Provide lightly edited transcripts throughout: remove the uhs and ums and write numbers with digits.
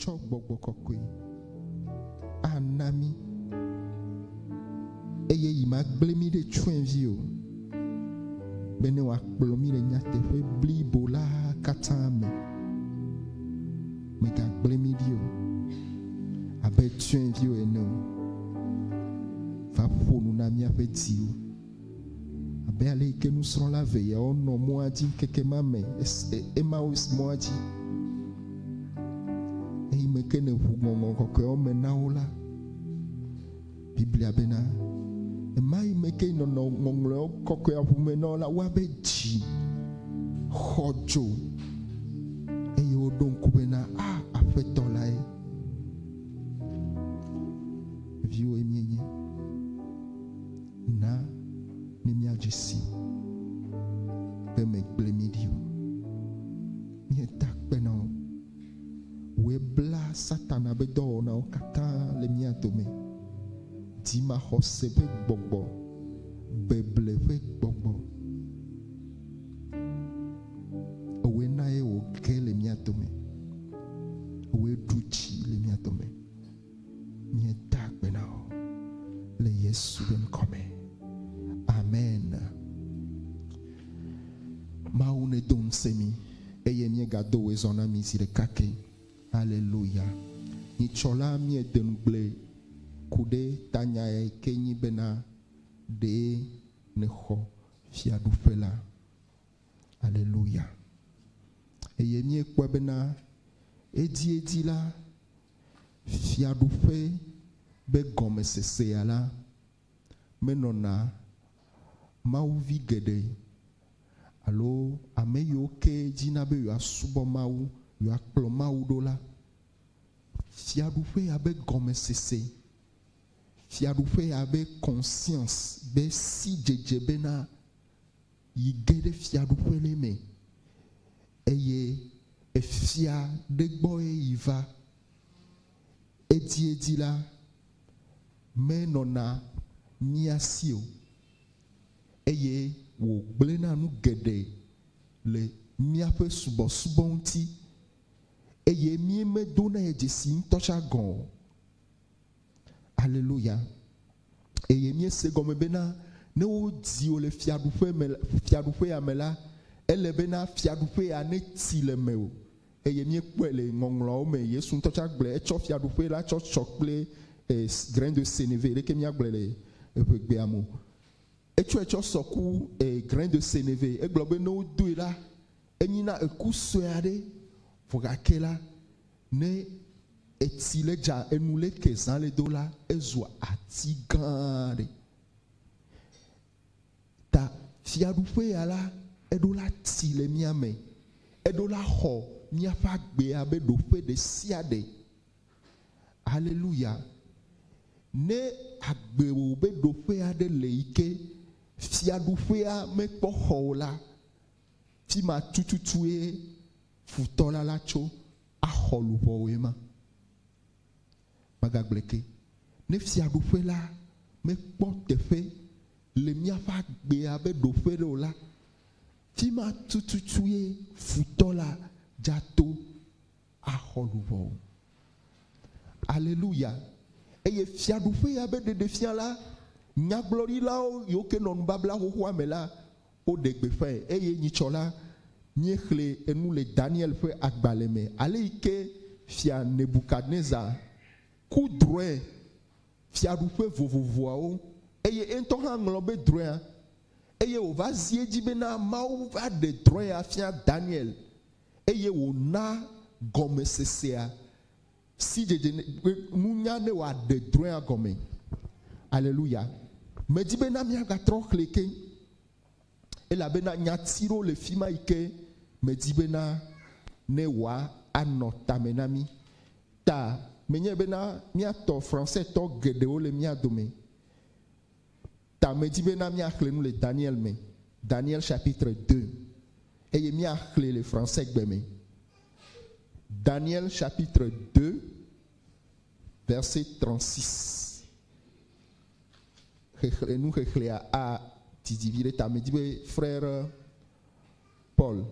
Netsɔ gbɔgbɔ kɔkɔe ana mí eye yi magblẽ mí ɖe tsyɔ̃evi o, bene wòakplɔ mí le nyateƒe blibo la katã me. Mègagblẽ mí ɖi o, abe tsyɔ̃eviwo ene o. Va ƒo nu na míaƒe dziwo. Abe ale yi ke nusrɔ̃la eve yawo nɔ mɔa dzi ŋkeke ma me, Emaus mɔa dzi, eyi me ke nèʋu Ŋɔŋlɔ Kɔkɔeawo me na wo la, Biblia bena, ema yi me ke nɔnɔ Ŋɔŋlɔawo Kɔkɔea ʋu me na wo la, woabe dzi xɔ dzo eye woɖo ŋku bena, A, Aƒetɔ lae. Viwòe míenye. Na ne míadze si be mègblẽ mí ɖi o. Míeda akpe na wò. Wòe bla Satana ƒe dɔwɔnawo katã le mía dome. Dzimaxɔse ƒe gbɔgbɔ, beble ƒe gbɔgbɔ, ewòe na ye wòge le mía dome. Ewòe ɖu dzi le mía dome. Míeda akpe na wò le Yesu ƒe ŋkɔ me. Amen. Mawu nedo ŋusẽ mí eye míegado wòe zɔ na mí zi ɖeka ke. Aleluya. Nyitsɔ la míede ŋugble ku ɖe tanya yi ke nyi bena ɖee nèxɔ fiaɖuƒe la. Aleluya. Eye míekpɔe bena edziedzi la, Fiaɖuƒe be gɔmesesea la, menɔna Mawuvi geɖe alo ame yiwo ke dina be yewoasubɔ Mawu, yewoakplɔ Mawu ɖo la. Fiaɖuƒea be gɔmesese, Fiaɖuƒea be conscience, be sidzedze bena yi ge ɖe fiaɖuƒe ɖe me eye efia ɖe gbɔe yi va. Edziedzi la, menɔna mía si o eye wògblẽna nu geɖe le míaƒe subɔsubɔ ŋuti eye míemedonae dzesi ŋutɔ tsã gɔ̃ o. Aleluya. Eye míese gɔme bena ne wodi wò le fiaɖuƒe me, fiaɖuƒea me la, ele bena fiaɖuƒea netsi le mewò. Eye míekpɔe le Ŋɔŋlɔawo me, Yesu ŋutɔ tsã gblɔe, etsɔ fiaɖuƒe la tsɔ sɔ kple e, grain de seneve, ɖeke míagblɔe le eʋegbea me o. Etsɔe tsɔ sɔ ku e, grain de seneve. Egblɔ be ne wodoe la, enyina eku sue aɖe, vɔ gake la, Ne etsi le dza enu le ke zã le do la, ezua ati gã ɖe. Ta fiaɖuƒe ya la, eɖo la tsi le mía me. Eɖo la xɔ míaƒe agbea be ɖoƒe ɖe sia ɖe. Aleluya. Ne agbewò be ɖoƒe aɖe le yi ke fiaɖuƒea mekpɔ xɔ o la, fima tututue Futɔ la la tso axɔ luʋɔwoe ma. Magagblɔe ke, ne fiaɖuƒe la mekpɔ teƒe le míaƒe agbea be ɖoƒe ɖe o la, fima tututue futɔ la dza to axɔ luʋɔwo. Aleluya! Eye fiaɖuƒe ya be ɖeɖefia la, nyagblɔɖilawo yiwo ke nɔ nubabla xoxoa me la, Woɖe gbeƒãe, eye nyitsɔ la, míexlẽ enu le Daniel ƒe agbalẽ me, ale yi ke Fia Nebukadnezar ku drɔ̃e fiaɖuƒe vovovoawo, eye eŋutɔ hã ŋlɔ be drɔ̃ea, eye wòva zi edzi bena Mawu va ɖe drɔ̃ea fia Daniel, eye wòna gɔmesesea, sidzedze, nunya ne wòaɖe drɔ̃ea gɔme. Aleluya. Medi bena míagatrɔ xlẽe ke, elabena nyati ɖewo le fi ma yi ke medi bena ne wòa anɔ tame na mí. Ta menye bena míatɔ Françaistɔ geɖewo le mía dome. Ta medi bena míaxlẽ nu le Daniel me, Daniel chapitre 2, eye míaxlẽe le Françaisgbe me. Daniel chapitre 2, verset 36. Xexlẽ, nuxexlẽa a didi viɖe ta medi be frère Paul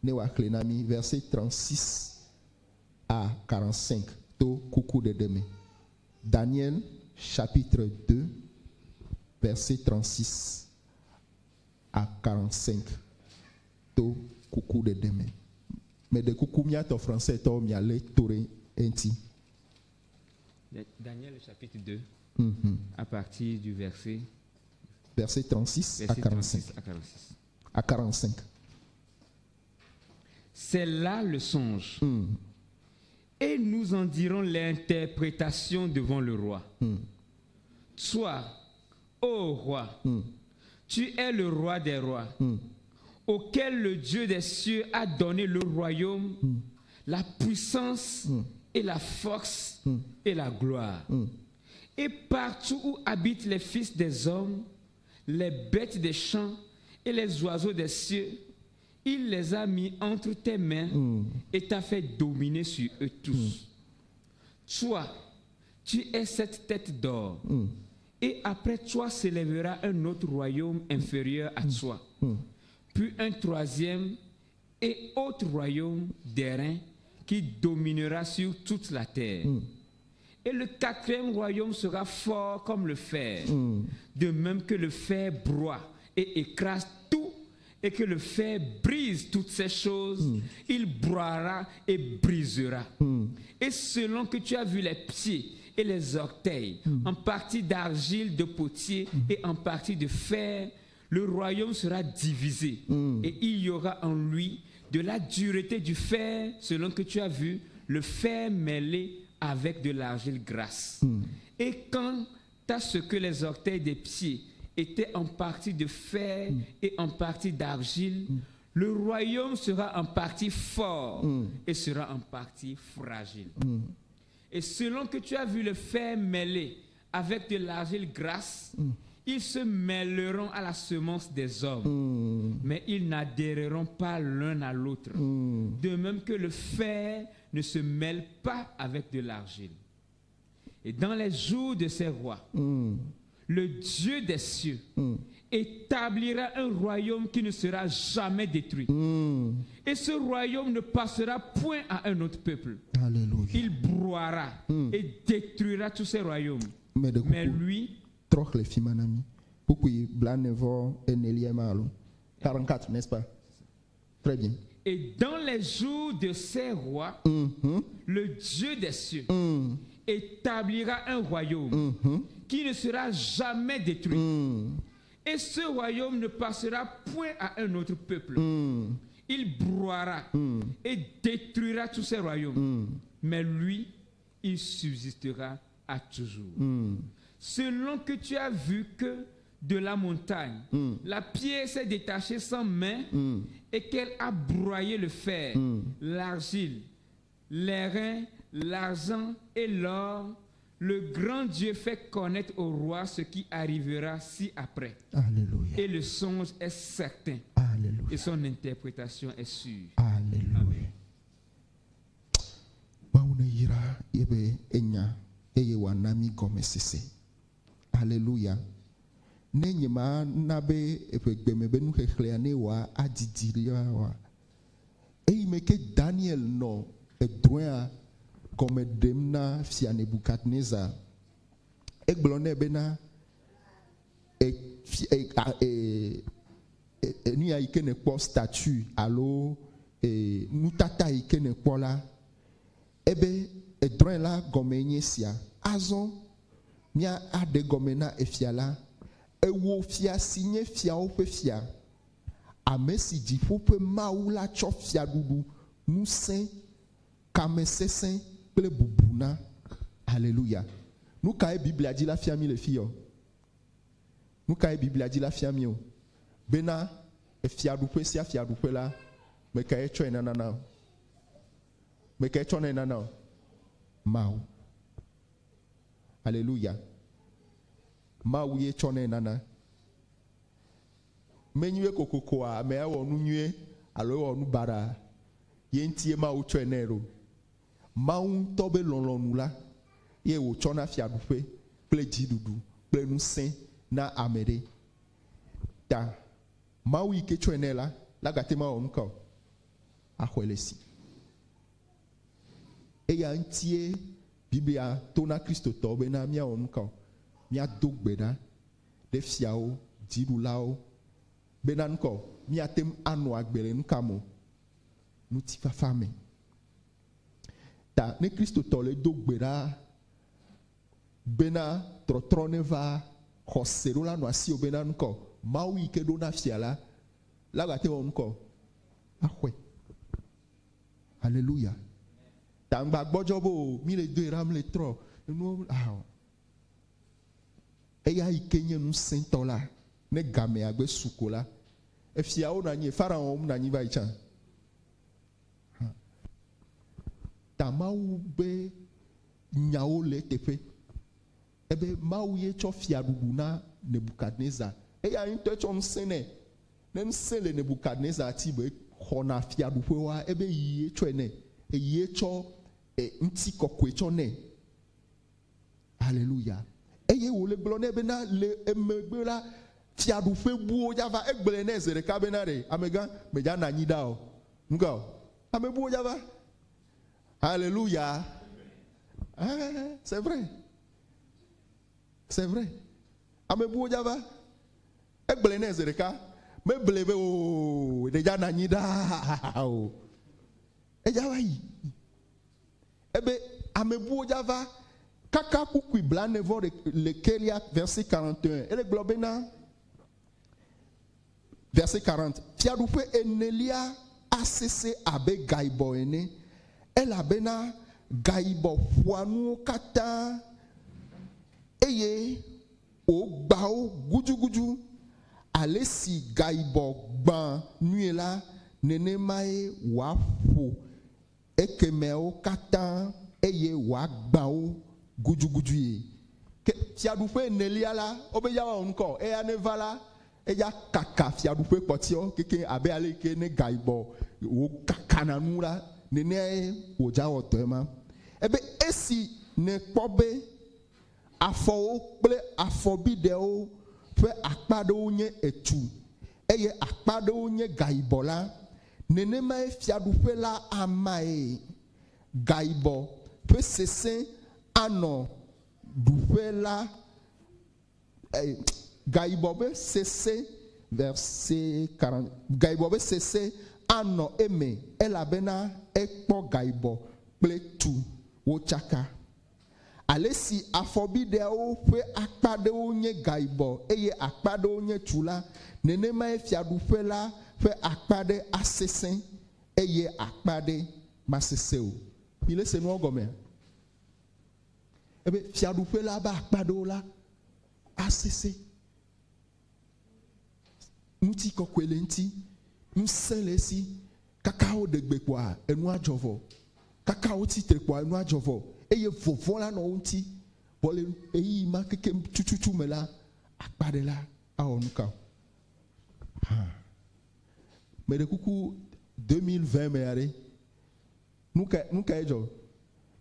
ne wòaxlẽ na mí verset 36. à 45 to kukuɖeɖe me. Daniel chapitre 2 verset 36 à 45 to kukuɖeɖe me. Meɖe kuku míatɔ françaistɔwo mialé to ɖe eŋuti. Daniel chapitre 2, à partir du verset, Verset 36 à verset 45. 36 à 46. À 45. C'est là le songe. Et nous en dirons l'interprétation devant le roi. Toi, ô roi, tu es le roi des rois, auquel le Dieu des cieux a donné le royaume, la puissance et la force et la gloire. Et partout où habitent les fils des hommes, les bêtes des champs et les oiseaux des cieux, il les a mis entre tes mains et t'a fait dominer sur eux tous. Toi, tu es cette tête d'or. Et après toi s'élèvera un autre royaume inférieur à toi, puis un troisième et autre royaume d'airain qui dominera sur toute la terre. Et le quatrième royaume sera fort comme le fer, de même que le fer broie et écrase tout, et que le fer brise toutes ces choses, il broiera et brisera. Et selon que tu as vu les pieds et les orteils, en partie d'argile de potier et en partie de fer, le royaume sera divisé, et il y aura en lui de la dureté du fer, selon que tu as vu, le fer mêlé avec de l'argile grasse. Et quant à ce que les orteils des pieds étaient en partie de fer et en partie d'argile, le royaume sera en partie fort et sera en partie fragile. Et selon que tu as vu le fer mêlé avec de l'argile grasse, ils se mêleront à la semence des hommes, mais ils n'adhéreront pas l'un à l'autre. De même que le fer ne se mêle pas avec de l'argile. Et dans les jours de ces rois, le Dieu des cieux établira un royaume qui ne sera jamais détruit. Et ce royaume ne passera point à un autre peuple. Alléluia. Il broiera et détruira tous ces royaumes. Meɖe Mais kuku lui, trɔ xlẽ fi ma na mi. Kpukpui blaene vɔ enelia ma alo 44, n'est-ce pas? Très bien. et dans les jours de ces rois, le Dieu des cieux établira un royaume qui ne sera jamais détruit. Et ce royaume ne passera point à un autre peuple. Il broiera et détruira tous ces royaumes. Mais lui, il subsistera à toujours. Selon que tu as vu que de la montagne, la pierre s'est détachée sans main et qu'elle a broyé le fer, l'argile, l'airain, l'argent et l'or, le grand Dieu fait connaître au roi ce qui arrivera ci après. Alléluia. Et le songe est certain Alléluia. et son interprétation est sûre. Alléluia. Mawu ne yra yebe enya eye wòana mí gɔmesese. Alléluia. Ne nye ma na be eƒe gbeme be nuxexlẽa ne wòa adidi ɖia oa, eyi me ke Daniel nɔ edrɔ̃ea gɔme ɖem na fia Nebukadnezar, egblɔ nɛ bena e, fi, e, a, e, e, e, nu ya yi ke nèkpɔ statue alo e, nutata yi ke nèkpɔ la, ebe edrɔ̃e la gɔme nye sia. Azɔ mía aɖe gɔme na efia la, ewo fia si nye fiawo ƒe fia, ame si dziƒo ƒe Mawu la tsɔ fiaɖuɖu, ŋusẽ, kamesesẽ kple bubu na. Alléluia. Nu kae Biblia dzi la fia mí le fi yɔ? Nu kae Biblia dzi la fia mí o? Bena efiaɖuƒe sia fiaɖuƒe la, me kae tsɔe nana na o? Me kae tsɔnɛ nana o? Mawu. Alléluia. Mawu ye tsɔnɛ nana. Menyuie kokokoa amea wɔ nu nyuie alo ewɔ nu baɖa ye ŋutie Mawu tsɔe nɛ ɖo. Mawu ŋutɔ be lɔlɔ̃nu la ye wòtsɔna fiaɖuƒe kple dziɖuɖu kple ŋusẽ na ame ɖe. Ta Mawu yi ke tsɔe nɛ la, la gate ma wɔ nu ka o? Axɔe le si. Eya ŋutie Biblia to na Kristotɔwo bena míawɔ nu ka o? Míado gbe ɖa ɖe fiawo, dziɖulawo bena nu ka o? Míate ŋu anɔ agbe le nu ka me o? Ŋutifafa me. Ta ne Kristotɔ le do gbe ɖa bena trɔtrɔ neva xɔse ɖo la nɔ asiwò bena nu ka o? Mawu yi ke ɖo na fia la, la gate wɔ nu ka o? Axɔe. Aleluya. Ta ŋgba gbɔdzɔ be o, mi le doe ɖa, mi le trɔ enuwo ahɔ. Eya yi ke nye ŋusẽtɔ la, ne gamea gbe su ko la, efiawo nɔ anyi, Faraɔnwo nɔ anyi va yi tsã. Hã. Ta Mawu be nyawo le eteƒe. Ebe Mawu ye tsɔ fiaɖuɖu na Nebukadnezar. Eya ŋutɔe tsɔ ŋusẽ nɛ. Ne ŋusẽ le Nebukadnezar ti be xɔna fiaɖuƒewoa, ebe yie tsɔe nɛ. Eyie tsɔ ŋutikɔkɔe tsɔ nɛ. Aleluya. Eye wòle gblɔ nɛ bena le emegbe la, fiaɖuƒe buwo dzava. Egblɔe nɛ zi ɖeka bena ɖe, amegã, medza nɔ anyi ɖa o. Nuka o? Ame buwo dzava. Alléluia. Ah, c'est vrai. C'est vrai. Ame buwo dzava. Egblɔe nɛ zi ɖeka. Meble be o, ɖe dza nɔ anyi ɖaa o. Edza va yi. Ebe ame buwo dzava. Kaka kpukpui blaene vɔ ɖe kelia verset 41. Ele gblɔ bena Verset 40, Fiaɖuƒe enelia asesẽ abe gayibɔ ene, elabena gayibɔ ƒoa nuwo katã eye wògbaa wo gudugudu. Ale si gayibɔ gbã nui la, nenemae wòaƒo ekemɛawo katã eye wòagbã wo gudugudue. Ke fiaɖuƒe enelia la, wobe ya woawɔ ŋkɔ, eya neva la, eya kaka fiaɖuƒe kpɔtiawo kekeŋ abe ale yi ke ne gayibɔ wòkakana nu la, neneae wòdza wɔ dɔe ma. Ebe esi nèkpɔ be afɔwo kple afɔbiɖewo ƒe akpa aɖewo nye etu eye akpa aɖewo nye gayibɔ la, nenemae fiaɖuƒe la amae. Gayibɔ ƒe sesẽ anɔ ɖuƒe la, gayibɔ ƒe sesẽ, verset 40, gayibɔ ƒe sesẽ anɔ eme elabena ekpɔ gayibɔ kple tu wotsaka. Ale si afɔbiɖeawo ƒe akpa ɖewo nye gayibɔ eye akpa ɖewo nye tu la, nenemae fiaɖuƒe la ƒe akpa ɖe asesẽ eye akpa ɖe masesẽ o. Mi le se nua gɔmea? Ebe fiaɖuƒe la ƒe akpa ɖewo la asesẽ. Ŋutikɔkɔe le eŋuti, ŋusẽ le esi, kaka woɖe gbe kpɔa, enua dzɔ vɔ. Kaka wotsi tre kpɔa, enua dzɔ vɔ. Eye vɔvɔ̃ la nɔ wo ŋuti. Vɔ le ɣeyiɣi ma keke tututu me la, akpa ɖe la awɔ nu ka o? Hã. Meɖe kuku 2020 mea ɖe, nu ka, nu kae dzɔ?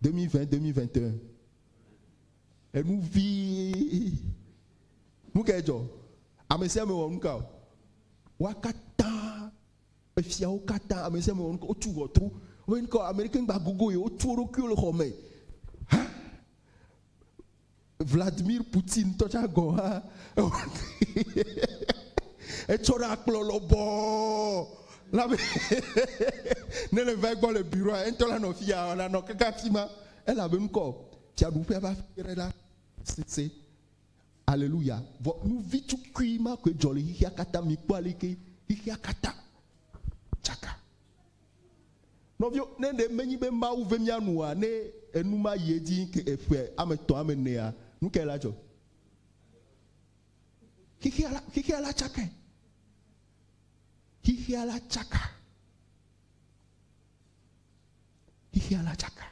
2020, 2021. Enu vi. Nu kae dzɔ? Ame sia ame wɔ nu ka o? Woa katã, efiawo katã, ame sia ame wɔ nu ka? Wotu ʋɔtru. Wobe nu ka o? Ame ɖeke ŋgba gogo ye o. Wotu wo ɖokuiwo le xɔ me. Ha! Vladimir Putin ŋutɔ tsã gɔ̃ hã, etsɔ ɖe akplɔ lɔbɔɔ la be ne le va egbɔ le bureau eŋutɔ la nɔ fia, la nɔ kaka fi ma. Elabe nu ka o? Fiaɖuƒea va fi ɖe la sese. Aleluya. Vɔ nu vi tukui ma koe dzɔ le xexea katã. Mikpɔ aleke xexea katã tsaka. Nɔviwo, ne ɖe menyi be Mawu ve mía nua, ne enu ma yi edzi ke eƒe ame etɔ̃ ame enea, nu kae la dzɔ? Xexea la, xexea la tsakae. Xexea la tsaka. Xexea la tsaka.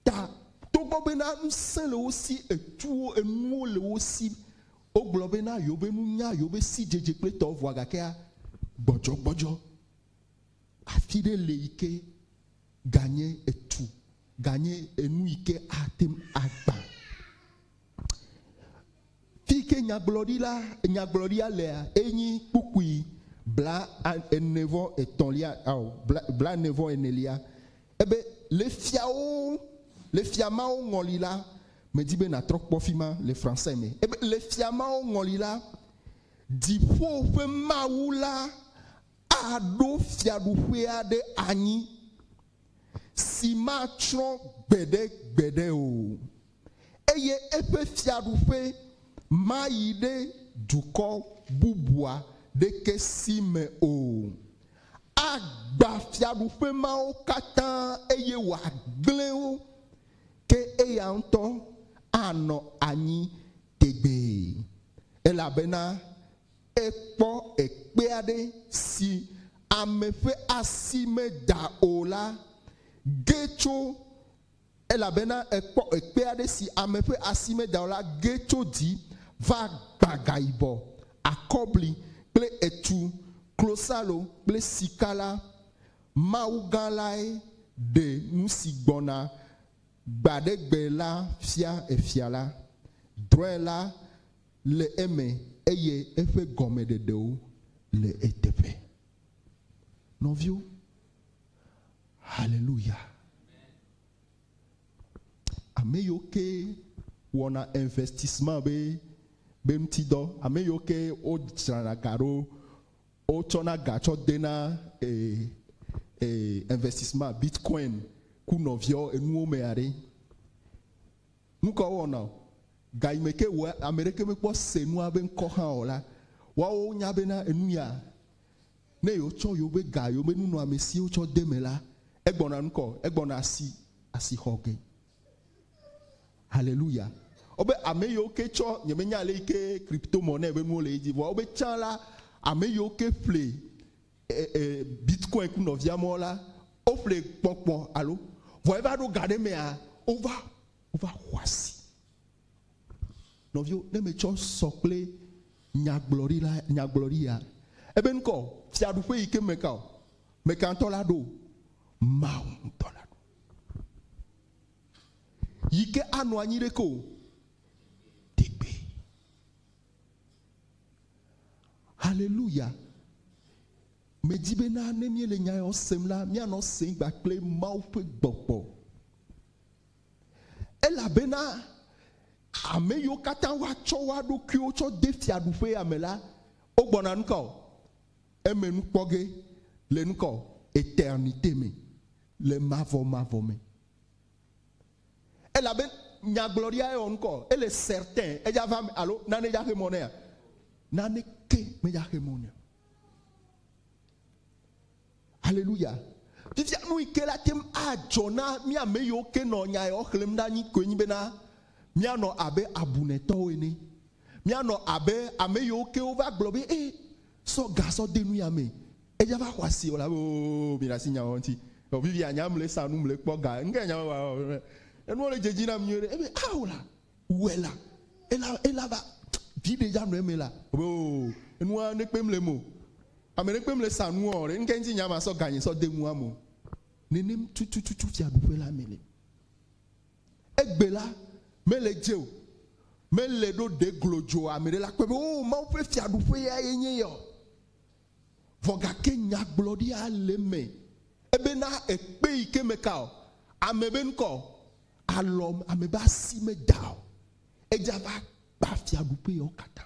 Ta togbɔ bena ŋusẽ le wo si, etuwo, enuwo le wo si, wogblɔ bena yewobe nunya, yewobe sidzedze kple tɔwo vɔa gakea gbɔdzɔgbɔdzɔ. Afi ɖe le yi ke ganye etu, ganye enu yi ke ate ŋu agbã. Fi yi ke nyagblɔɖi la, nyagblɔɖia lea, enyi kpukpui bla ene vɔ etɔ̃lia, ao, bla, bla ene vɔ enelia. Ebe le fiawo, le fia mawo ŋɔli la, medi be nàtrɔ kpɔ fi ma le français me. Ebe le fia mawo ŋɔli la, dziƒo ƒe Mawu la aɖo fiaɖuƒe aɖe anyi si matsrɔ̃ gbeɖegbeɖe o, eye eƒe fiaɖuƒe mayi ɖe dukɔ bubua ɖeke si me o. Agba fiaɖuƒe mawo katã eye wòagblẽ wo, ke eya ŋutɔ anɔ anyi tegbee, elabena ekpɔ ekpe aɖe si ame ƒe asi meda o la ge tso, elabena ekpɔ ekpe aɖe si ame ƒe asi meda o la ge tso dzi va gbã gayibɔ, akɔbli kple etu, klosalo kple sika la. Mawu gã lae ɖe nu si gbɔna gbaɖegbe la fia efia la. Drɔ̃e la le eme eye eƒe gɔmeɖeɖewo le eteƒe. Nɔviwo, haleluya. Ame yiwo ke wɔna investissement be be ŋutidɔ, ame yiwo ke wodzrana ga ɖo, wotsɔna ga tsɔ dena investissement bitcoin ku nɔviawo enuwo me aɖe. Nu ka wowɔna o? Ga yi me ke wɔ ame ɖeke mekpɔ se nua be ŋkɔ hã o la, woawo nya bena enu ya ne yewotsɔ yewo be ga, yewo be nunɔamesiwo tsɔ de me la, egbɔna ŋkɔ, egbɔna asi, asixɔ ge. Hallelujah. Wobe ame yiwo ke tsɔ, nyemenya ale yi ke crypto money be nuwo le edzi, vɔa wobe tsã la, ame yiwo ke ƒle bitcoin ku nɔvia mɔ la, woƒle kpɔkpɔ alo, vɔ eva ɖo ga ɖe mea, wova, wova xɔ asi. Nɔviwo, ne metsɔ sɔ kple nyagblɔɖi la, nyagblɔɖi ya, ebe ŋkɔ, fiaɖuƒe yi ke meka o, meka ŋutɔ la ɖo, Mawu ŋutɔ la ɖo. Yi ke anɔ anyi ɖeke o, tegbe. Hallelujah. Medi bena ne míele nya yawo sem la, míanɔ sem gba kple Mawu ƒe gbɔgbɔ. Elabena ame yiwo katã woatsɔ woa ɖokuiwo tsɔ de fiaɖuƒe ya me la, wogbɔna nu ka o? Eme nu kpɔ ge le nu ka o? Eternité me, le mavɔmavɔ me. Elabe nyagblɔɖia ewɔ nu ka o? Ele certain, edza va eme alo nane dza xe mɔ nɛa? Naneke medza xe mɔ nɛ o. Alléluia. Fifia nu yi ke la te ŋu adzɔ na mí ame yiwo ke nɔ nya yawo xlẽm ɖe anyi koe nyi bena míanɔ abe abunetɔwo ene. Míanɔ abe ame yiwo ke wova gblɔ be, ee, sɔ ga sɔ de nu ya me. Edza va xɔ asi o la be, oo, mi ɖe asi nyawo ŋuti. Ɔ, fifia nya mle sa nu mle kpɔ ga. Ŋke nya wa, enuwo le dzedzi nam nyuie ɖe. Ebe, ao la, wɔe la, ela, ela va, viɖe dza nɔ eme la. Ebe, oo, enua ne kpem le mo. Ame ɖe kpem le sa nuɔ ɖe, ŋke ŋuti nya ma sɔ ganye sɔ de nua mo. Nenem tutututu fiaɖuƒe la me le. Egbe la, mele dze o. Mele ɖo ɖe glodzo ame ɖe la kpɔe be, oo, Mawu ƒe fiaɖuƒe ya ye nye ya o. Vɔ gake nyagblɔɖia le eme. Ebena ekpe yi ke me ka o, ame be ŋkɔ o, alɔ ame be asi meda o. Edza va kpa fiaɖuƒe yawo katã.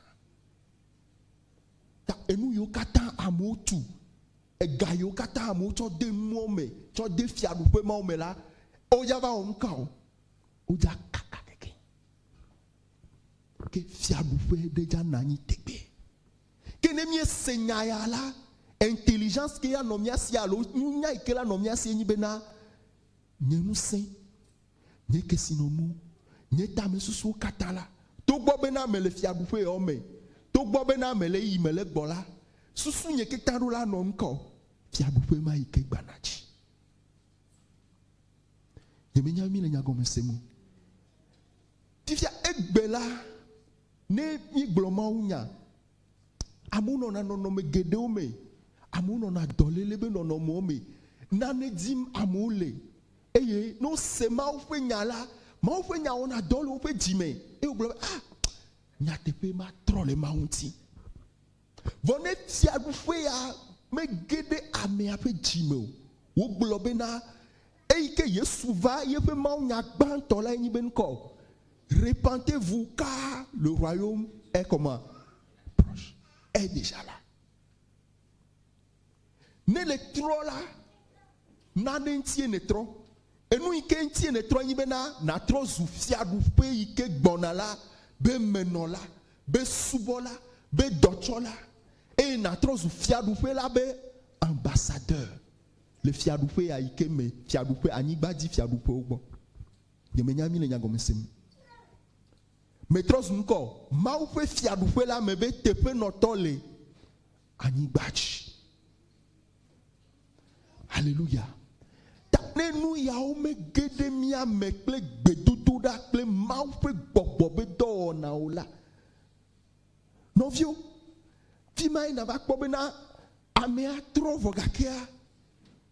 Ta enu yiwo katã amewo tu, ega yiwo katã amewo tsɔ de nuwo me, tsɔ de fiaɖuƒe mawo me la, wodza va wɔ nuka o? Wodza kaka keke. Ke fiaɖuƒe ɖe dza nɔ anyi tegbee. Ke ne míese nya ya la, intelligence ke ya nɔ mía si alo nunya yi ke la nɔ mía si enyi bena, nye ŋusẽ, nye kesinɔnuwo, nye tamesusuwo katã la, togbɔ bena mele fiaɖuƒe yawo me, togbɔ bena mele yi mele gbɔ la, susu nye katã ɖo la nɔ nuka o? Fiaɖuƒe ma yi ke gbana dzi. Nyemenya be míele nya gɔme sem o. Fifia egbe la, ne mígblɔ mawunya, amewo nɔna nɔnɔme geɖewo me, amewo nɔna dɔléle be nɔnɔmewo me, nane dim amewo le, eye ne wose Mawu ƒe nya la, Mawu ƒe nya wɔna dɔ le woƒe dzi me, eye wogblɔ be, ah, nyateƒe matrɔ le Mawu ŋuti. Vɔ ne fiaɖuƒe ya mege ɖe amea ƒe dzi me o, wogblɔ bena, Eyi ke Yesu va yeƒe mawunya gbãtɔ la enyi be ŋkɔ. Répentez-vous car le royaume est comment? Proche. Est déjà là. Ne le trɔ la, nane ŋutie nètrɔ. Enu yi ke ŋutie nètrɔ nyi bena nàtrɔ zu fiaɖuƒe yi ke gbɔna la be menɔla, be subɔla, be dɔtsɔla eye nàtrɔ zu fiaɖuƒe la be ambassadeur le fiaɖuƒe ya yi ke me fiaɖuƒe anyigba dzi fiaɖuƒewo gbɔ. Nyemenya mi le nya gɔme sem. Metrɔ zu ŋkɔ Mawu ƒe fiaɖuƒe la me be teƒenɔtɔ le anyigba dzi. Alléluia. Ta ne nu yawo mege ɖe mía me kple gbedodoɖa kple Mawu ƒe gbɔgbɔ be dɔwɔnawo la, nɔviwo, fi ma ye nava kpɔ bena amea trɔ vɔ gakea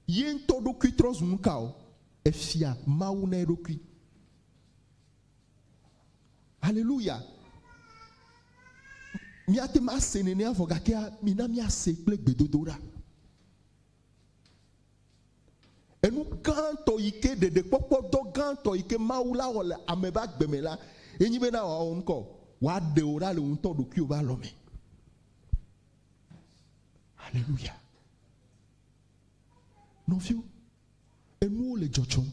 ye ŋutɔ ɖokui trɔ zu nu ka o? Efia Mawu na eɖokui. Alléluia. Míate ŋu ase nenea vɔ gakea mina míase kple gbedodoɖa. Enu gãtɔ yi ke ɖeɖekpɔkpɔ dɔ gãtɔ yi ke Mawu la wɔ le ame ƒe agbe me la, enyi bena wòawɔ ŋkɔ, wòaɖe wò ɖa le wò ŋutɔ ɖokuiwò ƒe alɔme. Alléluia. Nɔviwo, enuwo le dzɔdzɔm.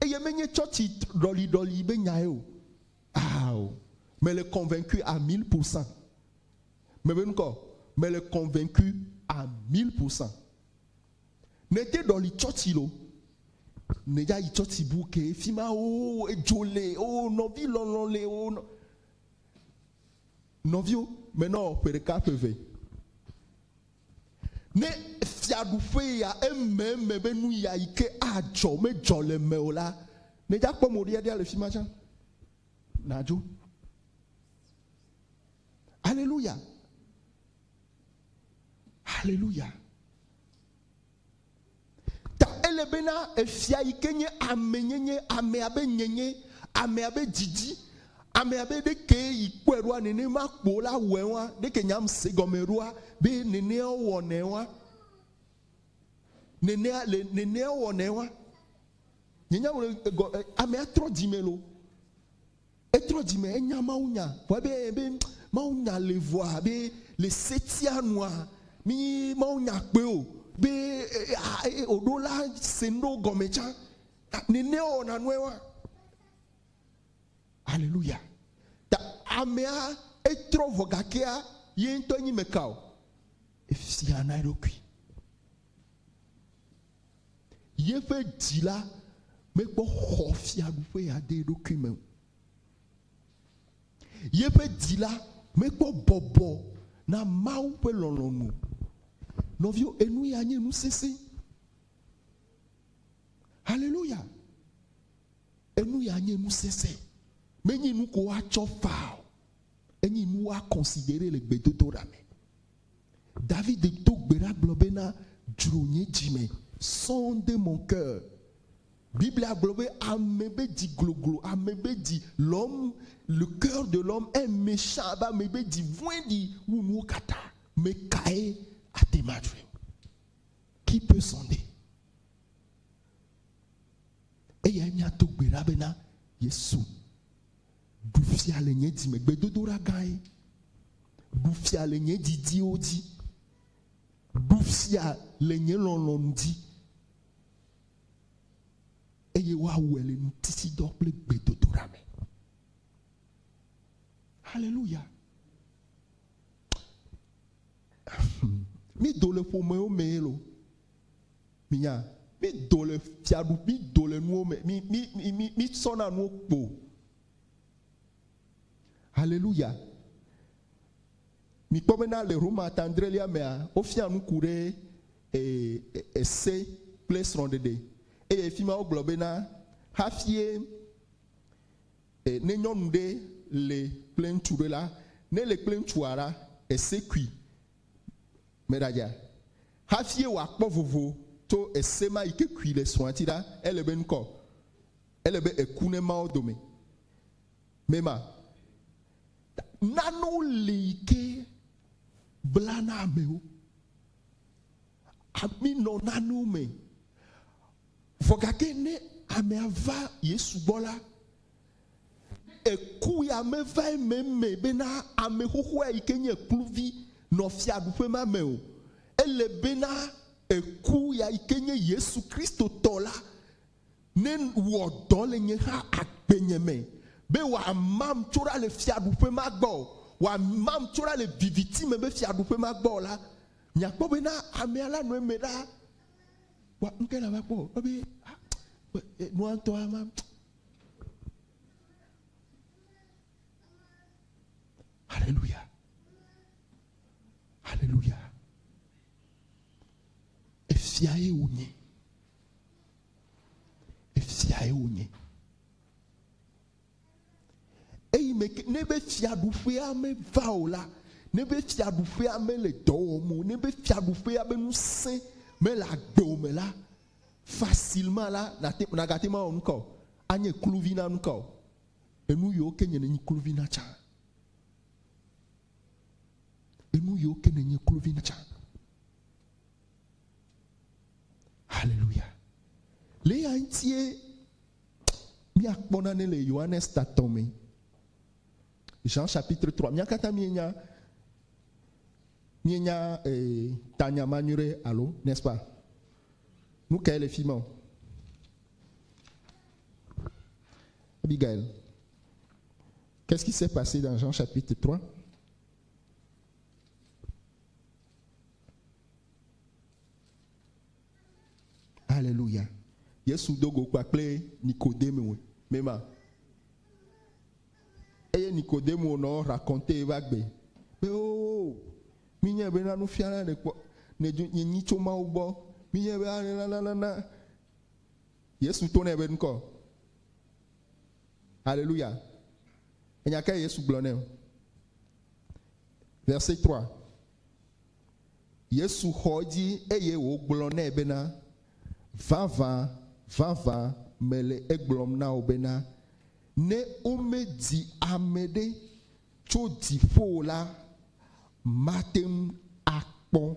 Eye menye tsɔtsi ɖɔliɖɔli be nyae o. Ao, mele convaincu à 1000%. Mebe ŋkɔ, mele convaincu à 1000%. Ne te ɖɔli tsɔtsi lo, ne dza yi tsɔtsi bu ke fi ma o edzo le o nɔvi lɔlɔ le o nɔ. Nɔviwo, menɔ ƒe ɖeka ƒe eve. Ne fiaɖuƒe ya ememe be nu ya yi ke adzɔ medzɔ le me o la, ne dza kpɔ mo ɖiaɖia le fi ma tsã. Nadzo. Alléluia. Alléluia. Ta ele bena efia yi ke nye amenyenye, amea be nyenye, amea be dzidzi, amea be ɖeke yi kpɔe ɖoa nenema kpo la wɔe wa, ɖeke nyam se gɔme ɖoa be nenea wɔnɛ wa. Nenea le nenea wɔnɛ wa. Nye nya wole gɔ amea trɔ dzime lo. Etrɔ dzime enya Mawu nya. Vɔ be be Mawu nya le vɔa be le setia nua mi Mawu nya kpe o be oɖo la se nu ɖo gɔme tsã. Nenea wɔna nue wa. Alléluia. Ta amea etrɔ vɔ gakea ye ŋutɔ nyi meka o. Efia na eɖokui. Yeƒe dzi la mekpɔ xɔ fiaɖuƒe ya de eɖokui me o. Yeƒe dzi la mekpɔ bɔbɔ na Mawu ƒe lɔlɔ̃nu. Nɔviwo, enu ya nye nu sesẽ. Alléluia. Enu ya nye nu sesẽ. Menye nu ko woatsɔ faa o. Enye nu woaconsidere le gbedodoɖa me. David do gbe ɖa gblɔ bena, dzro nye dzi me, sonde mon cœur. Biblia gblɔ be ame be dzi gloglo, ame be dzi l'homme, le cœur de l'homme est méchant abe ame be dzi vɔ̃ɖi wu nuwo katã. Me kae ate ŋu adzroe? Qui peut sonder? Eyae míado gbe ɖa bena Yesu ɖu fia le nye dzi me. Gbedodoɖa gãe. Ɖu fia le nye didiwo dzi. Ɖu fia le nye lɔlɔ̃nu dzi. Eye woawɔe le ŋutisidɔ kple gbedodoɖa me. Alléluia. Mi do le ƒomewo me lo. Minya, mi do le fiaɖu, mi do le nuwo me, mi mi mi mi mi sɔna nuwo kpo. Alléluia. Mi kpɔ bena le Roma tandrelia mea, wofia nu ku ɖe ese kple srɔ̃ɖeɖe. Eye fi ma wogblɔ bena hafie ne nyɔnu ɖe le kple ŋutsu ɖe la, ne le kple ŋutsua la, ese kui. Meɖadza. Hafie wòakpɔ vovo tso ese ma yi ke kui le srɔ̃a ŋuti ɖa, ele be ŋkɔ. Ele be eku ne mawo dome. Mema. Nanewo le yi ke blana amewo. Ami nɔ nanewo me. Vɔ gake ne amea va Yesu gbɔ la, eku ya meva ememe bena ame xoxoa yi ke nye kluvi nɔ fiaɖuƒe ma me o. Ele bena eku ya yi ke nye Yesu Kristo tɔ la ne wɔ dɔ le nye hã agbenye me be wòamam tso ɖa le fiaɖuƒe ma gbɔ o, wòamam tso ɖa le viviti me be fiaɖuƒe ma gbɔ o la, miakpɔ bena amea la nɔ eme ɖaa. Wa nu ke la va kpɔ ebe ah, nua ŋutɔ ma. Alléluia. Alléluia. Efia ye wònye. Efia ye wònye. Eyi me ke ne be fiaɖuƒea meva o la, ne be fiaɖuƒea mele dɔ wɔm o, ne be fiaɖuƒea be ŋusẽ mele agbe me la, facilement la, nate nagate ma wɔ nu ka o, anye kluvi na nu ka o. Enu yiwo ke nye nenyi kluvi na tsã. Enu yiwo ke nenye kluvi na tsã. Alléluia. Le ya ŋutie míakpɔ nane le Yohanes tatɔ me. Jean chapitre 3. Mía katã míenya míenya eh, tanya ma nyuie ɖe alo n'est-ce pas? Nu kae le fi ma o? Abigail, qu'est-ce qui s'est passé dans Jean chapitre 3? Alléluia. Yesu do go kpakple Nikodemo mema. Eye Nikodemo nɔ raconter eva gbe. Be oo, mi nye bena nufiala ɖe kpɔ ne dzo nye nyi tso Mawu gbɔ. Mi nye be na. Yesu to nɛ be ŋkɔ. Alléluia. Enya ke Yesu gblɔ nɛ o. Verset 3. Yesu xɔ edzi eye wògblɔ nɛ bena, vavã, vavã mele egblɔm na wò bena, ne womedi ame ɖe tso dziƒo la, mate ŋu akpɔ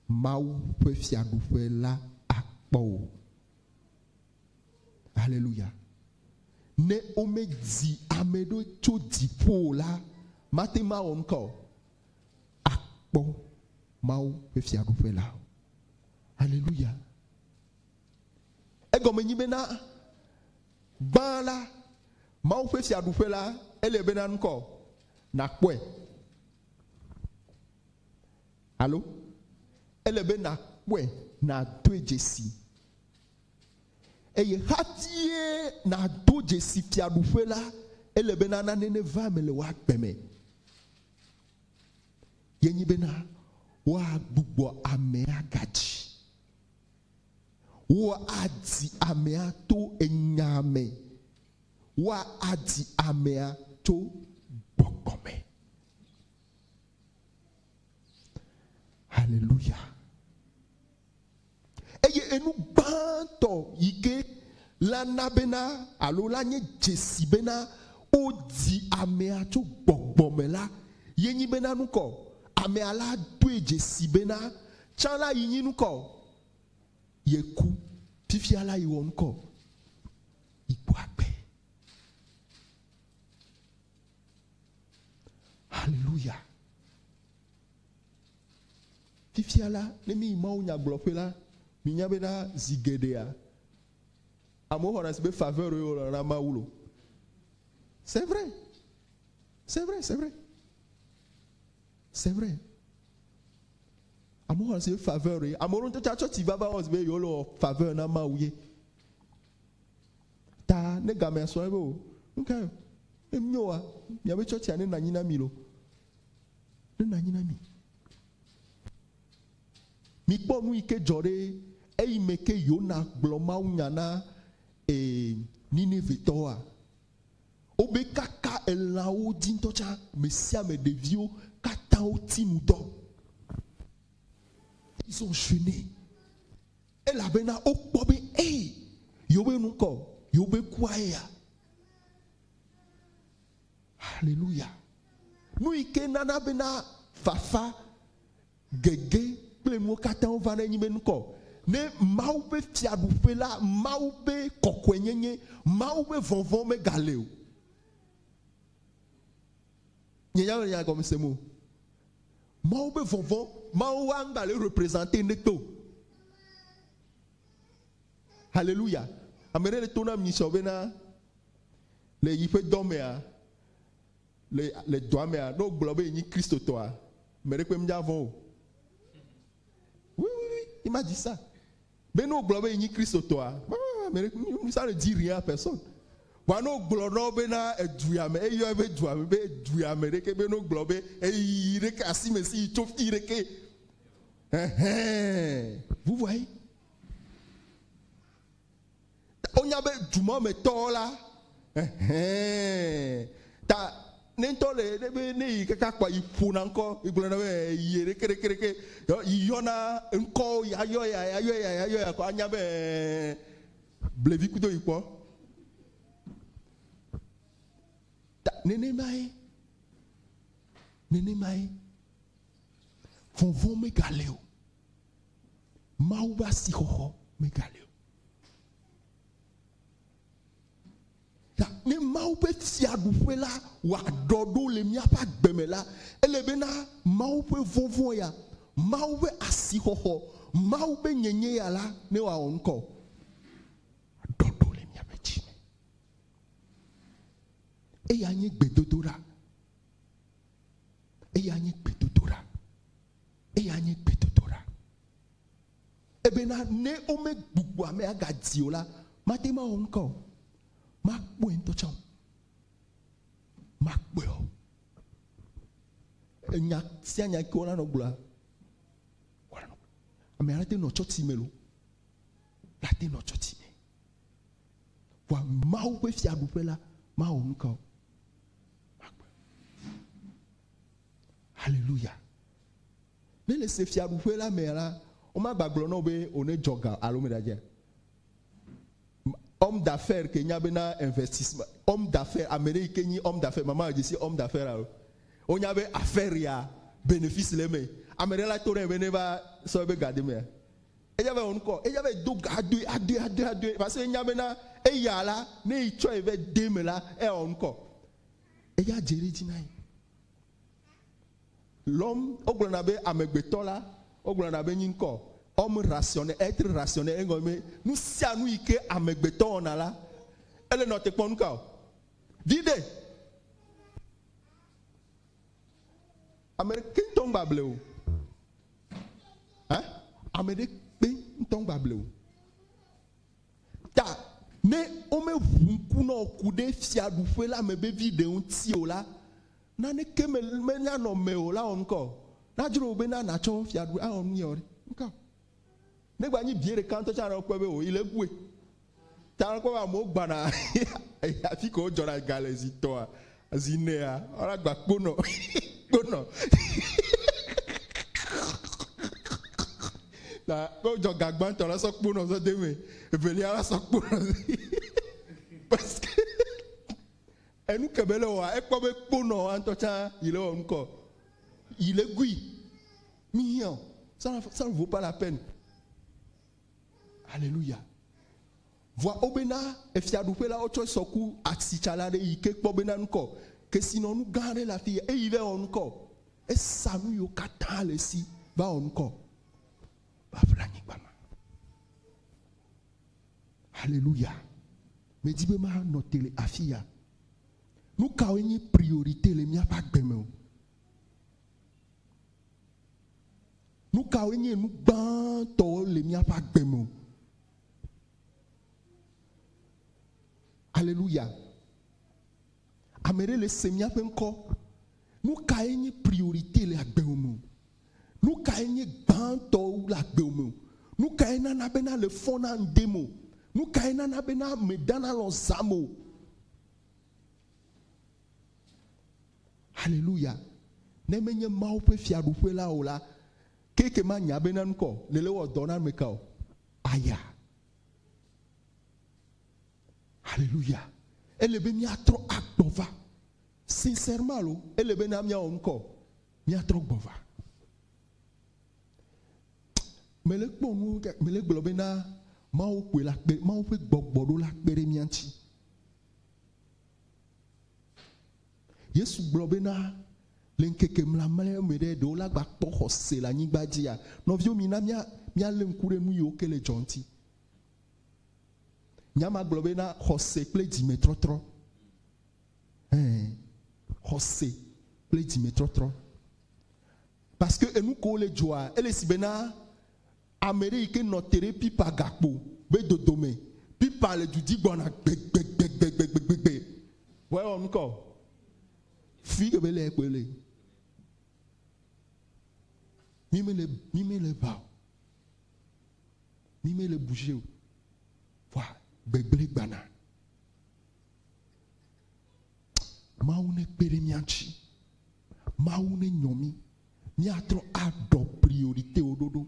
Mawu ƒe fiaɖuƒe la akpɔ o. Alléluia. Ne womedi ame ɖe tso dziƒo la, mate ŋu awɔ nu ka o? Akpɔ Mawu ƒe fiaɖuƒe la o. Alléluia. Egɔme nyi bena gbã la, Mawu ƒe fiaɖuƒe la, ele bena nu ka o? Nakpɔe. Alo? Ele be nakpɔe, nadoe dzesi. Eye hafi nado dzesi fiaɖuƒe la, ele bena nane neva eme le wò agbe me. Ye nyi bena woagbugbɔ amea gadzi. Woadi amea to enya me. Woadi amea tso gbɔgbɔ me. Alléluia. Eye enu gbãtɔ yi ke la na bena alo la nye dzesi bena wodi amea tso gbɔgbɔ me la, ye nyi bena nu kɔ amea la doe dzesi bena tsã la yi nyi nu kɔ yeku fifia la yi wɔ nu kɔ yi kpɔ agbe. Alléluia. Fifia la, ne mi yi Mawu nyagblɔƒe la, mi nya bena zi geɖea, amewo xɔna si be faveur ye wowɔna na Mawu lo. C'est vrai. C'est vrai, c'est vrai. C'est vrai. Amewo xɔna si be faveur ye. Amewo ŋutɔ tsa tsɔtsi vava wɔ si be yewo le wɔ faveur na Mawu ye. Ta ne gamea sɔ ebe o, nu ka enyo wa, miabe tsɔtsia ne nɔ anyi na mi lo. Ne nɔ anyi na mi. Mikpɔ nu yi ke dzɔ ɖe eyi me ke Yona gblɔ Mawu nya na Ninivetɔwoa. Wobe kaka elãwo dzi ŋutɔ tsã, me sia me ɖeviwo katã woti nu dɔ. Ils ont jeûné. Elabena wokpɔ be ey, yewobe nu kɔ, yewobe kua eya. Alléluia. Nu yi ke nana bena fafa, gege kple nuwo katã wova ne nyi be nu kɔ. Ne Mawu ƒe fiaɖuƒe la, Mawu ƒe kɔkɔenyenye, Mawu ƒe vɔvɔ̃ megale o. Nye nya le nya gɔme sem o. Mawu ƒe vɔvɔ̃, Mawu wa ŋgba le représenter ne to. Hallelujah. Ame ɖe le to na mi sɔ bena le yi ƒe dɔ mea, le le dɔa mea, ne wogblɔ be yenyi Kristotɔa, ame ɖe kpe ŋdza vɔ̃ o. Oui, oui, oui, il m'a dit ça. Be ne wogblɔ be yenyi Kristotɔa, ame ɖe ça ne dit rien à personne. Vɔa ne wogblɔ na wo bena edu ya me, eyɔ eƒe dua me be edu ya me ɖeke be ne wogblɔ be eyi ɖeke asi me si yi tso fi ɖeke. Ɛhɛn, vous voyez? Wonya be duma me tɔwo la, ɛhɛn, ta ne ŋutɔ le ne be ne yi kaka kpɔa yi ƒona ŋkɔ, yi gblɔna be yi ɖeke ɖeke ɖeke, yi yɔna ŋkɔwo, ya yɔ ya, ya yɔ ya, ya yɔ ya kɔ anya be ɛɛ, blevi kudo yi kpɔ. Ta nenemae, nenemae, vɔvɔ̃ megale o. Mawu ƒe asixɔxɔ megale o. Ta ne Mawu ƒe fiaɖuƒe la wòaɖɔ ɖo le míaƒe agbe me la, ele bena Mawu ƒe vɔvɔ̃ ya, Mawu ƒe asixɔxɔ, Mawu ƒe nyenye ya la, ne wòawɔ ŋkɔ aɖɔ ɖo le míaƒe dzi me. Eya nye gbedodoɖa. Eya nye gbedodoɖa. Eya nye gbedodoɖa. Ebena ne womegbugbɔ ame agadi o la, mate ŋu awɔ nuka o. Makpɔe ŋutɔ tsã o. Makpɔe o. Enya sia nya ke wolanɔ gblɔa, wolanɔ gblɔ. Ame aɖe te nɔ tsɔtsi me lo. La te nɔ tsɔtsi me. Vɔa Mawu ƒe fiaɖuƒe la, mawɔ nuka o. Makpɔe. Hallelujah. Ne le se fiaɖuƒe la mea la, womagba gblɔ na wò be wò ne dzɔ ga alo meɖadze. Homme d'affaires ke nya bena investissement, homme d'affaires, ame ɖe yi ke nyi homme d'affaires, mama dze si homme d'affaires alo. Wonya be affaire ya bénéfice le eme. Ame ɖe la to ɖe be ne va sɔ ebe ga de mea. Eya va wɔ ŋkɔ, eya va do ga adoe, adoe, adoe, adoe. Parce que enya bena eya la, ne yi tsɔ eve de me la, eya wɔ ŋkɔ. Eya dze ɖe edzi na ye. L'homme, wogblɔna be amegbetɔ la, wogblɔna be nyi ŋkɔ. Homme rationnel, être rationnel, egɔme be nu sia nu yi ke amegbetɔ wɔna la, ele nɔ te kpɔ nu ka o. Viɖe. Ame ɖeke ŋutɔ ŋgba ble o. Hein? Ame ɖekpe ŋutɔ ŋgba ble o. Ta ne womeʋu ŋku na wò ku ɖe fiaɖuƒe la me be viɖe ŋuti o la, naneke me menyanɔ me o la wɔ nu ka o. Nadzro wò bena nàtsɔ fiaɖuƒe awɔ nu ya o ɖe. Nu ka o. Ne gba nyi bie ɖeka ŋutɔ tsã na wokpɔe be o yi le egoe. Ta wokpɔ be amewo gbana afi ke wodzɔna ga le zi tɔa, zi nea, wola gba kponɔ, kponɔ. Ta ne wodzɔ ga gbãtɔ la sɔ kponɔ sɔ de eme, evelia la sɔ kponɔ. Parce que enu ke be le wɔa, ekpɔ be kponɔ wa ŋutɔ tsã yi le wɔ ŋkɔ. Yi le gui. Mi hiã o. Ça, ça ne vaut pas la peine. Alléluia. Vɔa wobena efiaɖuƒe la wotsɔe sɔ ku asitsala ɖe yi ke kpɔ bena ŋkɔ. Kesinɔnu gã aɖe le afi ya eyi va wɔ ŋkɔ. Esa nu yiwo katã le esi va wɔ ŋkɔ. Va ƒle anyigba ma. Alléluia. Medi be manɔ te le afi ya. Nu kawoe nye priorité le míaƒe agbe me o? Nu kawoe nye nu gbãtɔwo le míaƒe agbe me o? Alléluia. Ame ɖe le se míaƒe ŋkɔ. Nu kae nye priorité le agbe me o? Nu kae nye gbãtɔwo le agbe me o? Nu kae nana bena le fɔna ŋde me o? Nu kae nana bena medana lɔ zã me o? Alléluia. Ne menye Mawu ƒe fiaɖuƒe la o la, keke ma nya bena ŋkɔ le le wɔ dɔ na ame ka o? Aya. Alléluia. Ele be míatrɔ agbɔ va. Sincèrement lo, ele bena míawɔ ŋkɔ, míatrɔ gbɔ va. Mele kpɔ nu mele gblɔ bena Mawu kpoe la kpe Mawu ƒe gbɔgbɔ ɖo la kpe ɖe mía ŋuti. Yesu gblɔ bena le ŋkeke mlamlɛ me ɖe ɖewo la gba kpɔ xɔse le anyigba dzia. Nɔviwo mina mía míalé ŋku ɖe nu yiwo ke le dzɔ ŋuti. Nya ma gblɔ bena xɔse kple dzimetrɔtrɔ. Ɛɛ, xɔse kple dzimetrɔtrɔ. Parce que enu kewo le dzɔa, ele si bena ame ɖe yi ke nɔ te ɖe pipa gakpo be dodome, pipa le du dzi gbɔna gbegbegbegbegbegbe. Vɔ ewɔ nu kɔ. Fi ke be le kpoe le. Mi mele mi mele ʋa o. Mi mele bouger o. Vɔa gbegble gbana. Mawu ne kpe ɖe mía ŋuti. Mawu ne nyɔ mí. Míatrɔ aɖɔ priorité-wo ɖoɖo.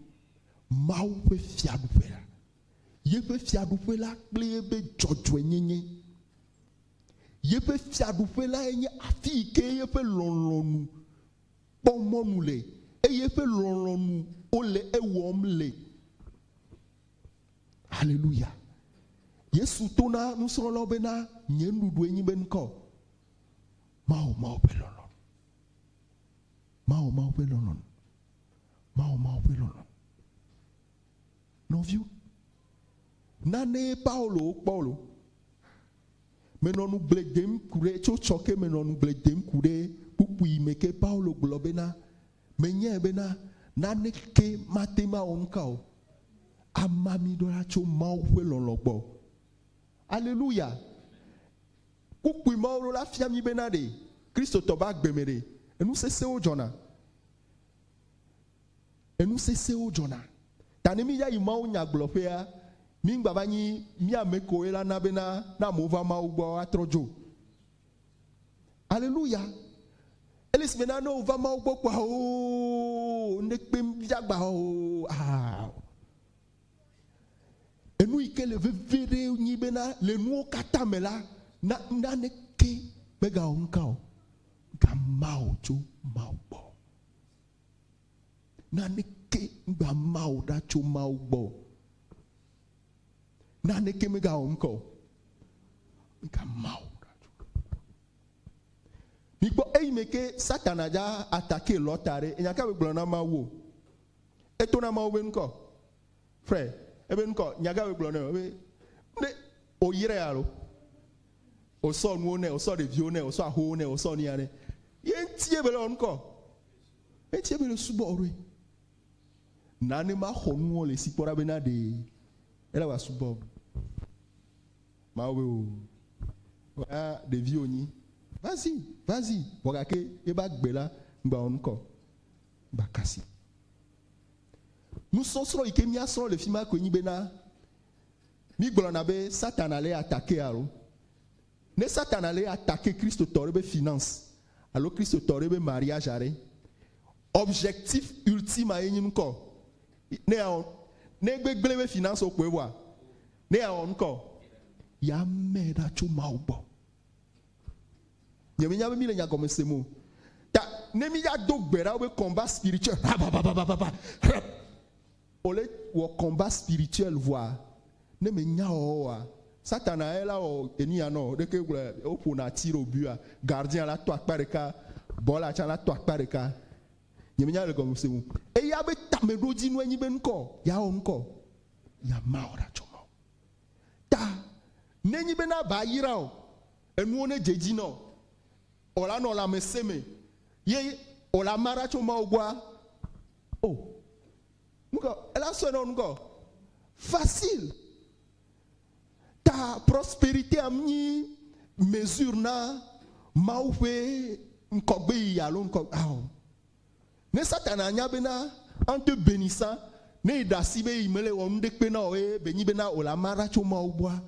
Mawu ƒe fiaɖuƒe la. Yeƒe fiaɖuƒe la kple yeƒe dzɔdzɔenyenye. Yeƒe fiaɖuƒe lae nye afi yi ke yeƒe lɔlɔ̃nu kpɔ mɔnu le eye eƒe lɔlɔ̃nu wole ewɔm le. Haleluya. Yesu to na nusrɔ̃lawo bena, nye nuɖuɖue nyi be ŋkɔ. Mawɔ Mawu ƒe lɔlɔ̃nu. Mawɔ Mawu ƒe lɔlɔ̃nu. Mawɔ Mawu ƒe lɔlɔ̃nu. Nɔviwo, nanee Paulo kpɔ lo. Menɔ nugble dem ku ɖe tso tsɔ ke menɔ nugble dem ku ɖe kpukpui me ke Paulo gblɔ bena, menyae bena naneke mate ŋu awɔ nuka o, ama mi ɖo ɖa tso Mawu ƒe lɔlɔ̃ gbɔ. Aleluya! Kpukpui mawo ɖo la fia mi bena ɖe Kristotɔ be agbe me ɖe, enu sesẽwo dzɔna. Enu sesẽwo dzɔna. Ta ne mi ya yi Mawu nya gblɔƒea, mi ŋgba va nyi mía ame koe la na bena ne amewo va Mawu gbɔ woatrɔ dzo. Aleluya! Ele si bena ne wova Mawu gbɔ kpoa oo, ŋɖekpe dza gba oo, aa. Enu yi ke le veve ɖe nyi bena le nuwo katã me la, na naneke megawɔ nuka o, gama o tso Mawu gbɔ. Naneke ŋgba ma o ɖa tso Mawu gbɔ o. Naneke megawɔ nuka o, megama o ɖa tso. Mikpɔ eyi me ke Satana dza atake Lɔta ɖe, enya ka be gblɔ na Mawu o? Eto na Mawu be ŋkɔ. Frère, ebe ŋkɔ, nya ka be gblɔ nɛ o? Ebe, ne oyrae alo? Osɔ nuwo nɛ, osɔ ɖeviwo nɛ, osɔ axowo nɛ, osɔ nuya nɛ. Ye ŋuti ebe le wɔ ŋkɔ. Ye ŋuti ebe le subɔ ɖoe. Nane ma xɔ nuwo le si kpɔ ɖa bena ɖe ele wa subɔ. Mawu be o. Wa ɖeviwo nyi. Vas-y, vas-y. Vɔ gake ebe agbe la ŋgba wɔ ŋkɔ. Ŋgba kasi. Nusɔsrɔ̃ yi ke míasrɔ̃ le fi ma koe nyi bena mígblɔna be Satana le attaquer alo ne Satana le attaquer Kristotɔ ɖe be finance alo Kristotɔ ɖe be mariage aɖe, objectif ultime ye nyi ŋkɔ ne yeawɔ ne gbegblẽ be finance wo kpoe vɔa ne yeawɔ ŋkɔ ya mɛ ɖa tso Mawu gbɔ. Nye menya be mi le nya gɔme sem o. Ta ne mi ya do gbe ɖa wobe combat spirituel rabababababa rab ole wɔ combat spirituel vɔa ne me nya wɔwɔ wa Satana ye la wɔ enu ya nɔ ɖeke gblɔ woƒona ati ɖe obua gardien la tɔ akpa ɖeka bɔla tsã la tɔ akpa ɖeka. Nye menya le gɔme sem o. Eya be tameɖodzinu enyi be ŋkɔ ya wɔ ŋkɔ ya ma wɔ ɖa tso ma. Ta nenyi be na ba yra o enuwo ne dze dzi nɔ o la nɔ lãmesẽ me ye o la ma ɖa tso Mawu gbɔa o nukɔ ela sɔe nɔ nukɔ facile ta prospérité am nyi mesure na Mawu ƒe ŋkɔgbe yiyi alo ŋkɔ ao ne Satana nya bena en te bénissant ne yi ɖe asi be yi mele wɔ nu ɖe kpe na o ye be nyi bena o la ma ɖa tso Mawu gbɔa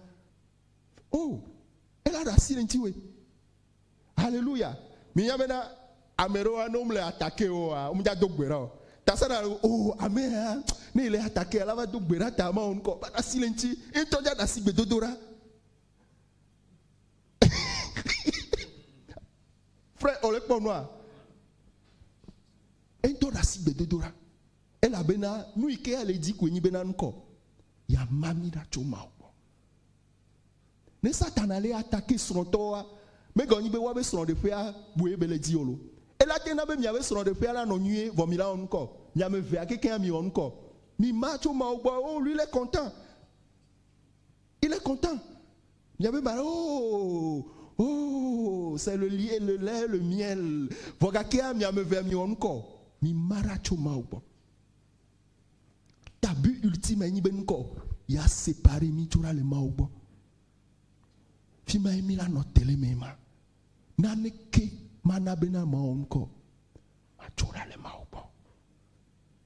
o ela ɖe asi le ŋutiwòe. Alléluia. Minya bena ame ɖewoa ne womle attaquer oa, womedza do gbe ɖa o. Ta Satana le o ame ya ne yi le attaquer la va do gbe ɖa ta Mawu ŋkɔ va ɖe asi le ŋuti. Ye ŋutɔ dza ɖe asi gbedodo ɖa. Frère, ole kpɔ nua. Ye ŋutɔ ɖe asi gbedodo ɖa. Elabena nu yi ke ya le dzi koe nyi bena ŋkɔ yeama mi ɖa tso Mawu gbɔ. Ne Satana le atake srɔ̃tɔwoa, megɔ nyi be woabe srɔ̃ɖeƒea kpoe be le dzi o lo. Ela te na be miabe srɔ̃ɖeƒea la nɔ nyuie vɔ mi la wɔ ŋkɔ. Mi ame evea kekeŋ mi wɔ ŋkɔ. Mi ma tso Mawu gbɔ, oh lui il est content. Il est content. Miabe ba oh oh c'est le lait, le lait, le miel. Vɔ gakea mi ame evea mi wɔ ŋkɔ. Mi ma ɖa tso Mawu gbɔ. Ta but ultime nyi be ŋkɔ ya séparer mi tso ɖa le Mawu gbɔ. Fi ma ye mi la nɔ te le me ma. Naneke mana bena mawɔ ŋkɔ. Matso ɖa le Mawu gbɔ.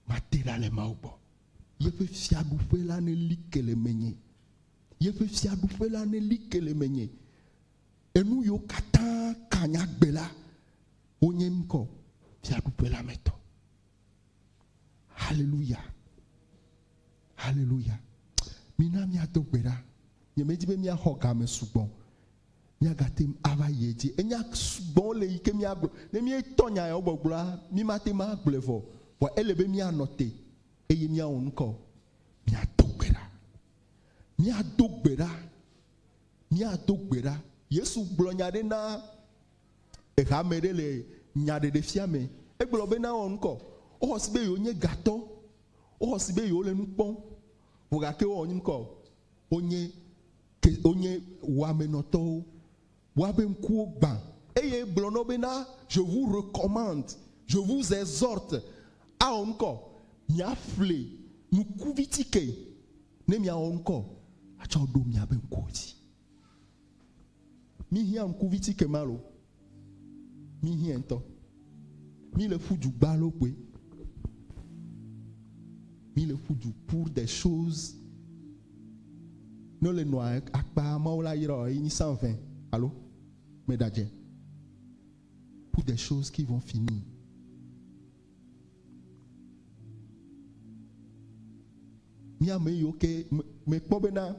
Mate ɖa le Mawu gbɔ. Yeƒe fiaɖuƒe la ne li ke le menye. Yeƒe fiaɖuƒe la ne li ke le menye. Enu yiwo katã ka nye agbe la, wonye ŋkɔ fiaɖuƒe la me tɔ. Hallelujah. Hallelujah. Mina míado gbe ɖa. Nyemedi be míaxɔ game sugbɔ. Míagate ŋu ava yi edzi. Enya sugbɔ le yi ke míagblɔ. Ne míetɔ nya yawo gbɔgblɔa, mímate ŋu agblɔe vɔ. Vɔ ele be míanɔ te eye míawɔ ŋkɔ. Míado gbe ɖa. Míado gbe ɖa. Míado gbe ɖa. Yesu gblɔ nya ɖe na ehame ɖe le nyaɖeɖefia me. Egblɔ be na wɔ ŋkɔ. Woxɔ si be yewo nye gatɔ. Woxɔ si be yewo le nu kpɔm. Vɔ gake wowɔ ŋkɔ. Wonye ke wonye wɔamenɔtɔwo. Woabe ŋkuwo gbã. Eye gblɔ na wo bena, je vous recommande, je vous exhorte, awɔ ŋkɔ, miaƒle ŋkuvitike ne miawɔ ŋkɔ atsɔ ɖo miabe ŋkuwo dzi. Mi hiã ŋkuvitike ma lo. Mi hiã ŋutɔ. Mi le ƒu du gbalo kpoe. Mi le ƒu du pour des choses. Ne wole nɔa akpa mawo la yra ye nyi 120 alo meɖadze. Pour des choses qui vont finir. Mi ame yiwo ke mekpɔ bena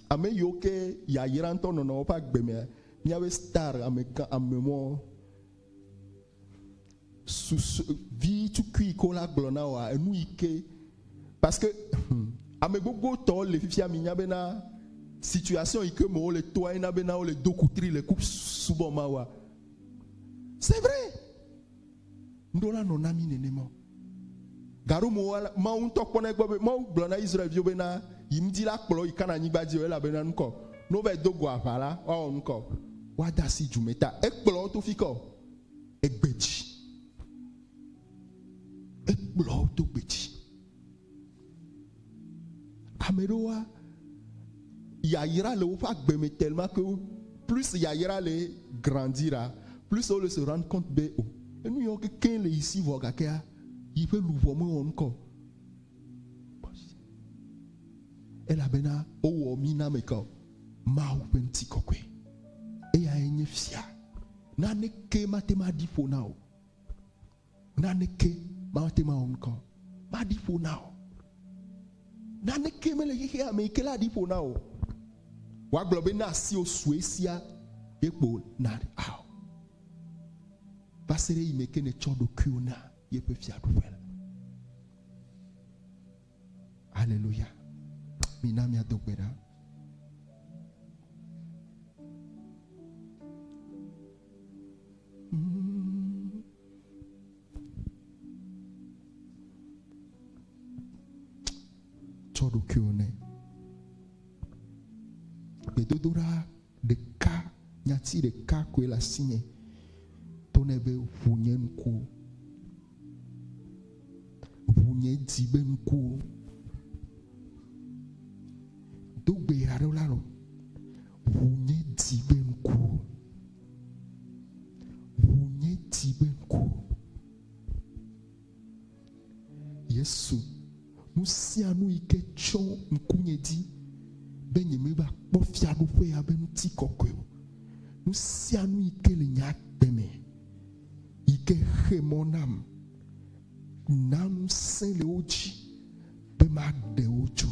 ame yiwo ke yayra ŋutɔ nɔnɔ woƒe agbe mea, míabe star amegã amemɔ susu vi tukui ko la gblɔ na woa enu yi ke parce que ame gbogbotɔwo le fifia mi nya bena situation yi ke me wole toa yina bena wole do kutri le ku subɔ Mawua. C'est vrai. Ŋɖo la nɔ na mi nenema o. Gaɖo mo Mawu ŋutɔ kpɔna egbɔ be Mawu gblɔ na Israelviwo bena yi ŋdi la kplɔ yi Kana anyigba dzi o elabena ŋkɔ ne wova yi do go aʋa la woawɔ ŋkɔ woade asi du me ta ekplɔ wo to fi kɔ egbe dzi. Ekplɔ wo to gbe dzi. Ame ɖewoa yayra le woƒe agbe me tellement que plus yayra le grandira, plus wole se rendre compte be o enu yawo kekeŋ le yi si vɔ gakea yi ƒe luʋɔ mewɔ ŋkɔ. Elabena wowɔ mí na ame ka o? Mawu ƒe ŋutikɔkɔe. Eyae nye fia. Naneke mate ŋu aɖi ƒo na o. Naneke mate ŋu awɔ ŋkɔ. Maɖi ƒo na o. Naneke mele xexea me yi ke la ɖi ƒo na o. Woagblɔ be na asiwò sue sia ye kpo na ao. Va se ɖe eyime ke nètsɔ ɖokuiwò na yeƒe fiaɖuƒe la. Alléluia. Mina míado gbe ɖa. Tsɔ ɖokuiwò nɛ. Gbedodoɖa ɖeka, nyati ɖeka koe le asinye. To nɛ be ʋu nye ŋkuwo. Ʋu nye dzi be ŋkuwo. Do gbe aɖewo la lɔ. Ʋu nye dzi be ŋkuwo. Ʋu nye dzi be ŋkuwo. Yesu, nu sia nu yi ke tsyɔ ŋkunye dzi be nyemeva kpɔ fiaɖuƒe ya be ŋutikɔkɔe o. Nu sia nu yi ke le nye agbe me yi ke xe mɔ nam, na ŋusẽ le wo dzi be maɖe wo tso.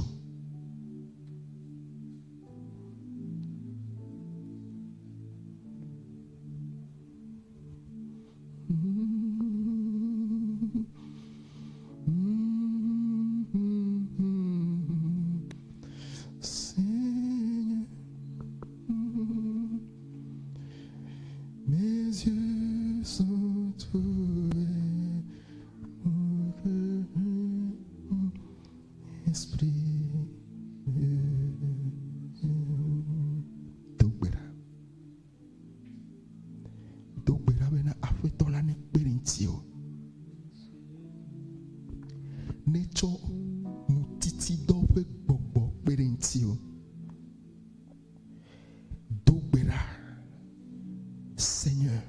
Esprit. Do gbe ɖa. Do gbe ɖa bena Aƒetɔ la nekpe ɖe ŋutiwò. Netsɔ nutitidɔ ƒe gbɔgbɔ kpe ɖe ŋutiwò. Do gbe ɖa. Seigneur,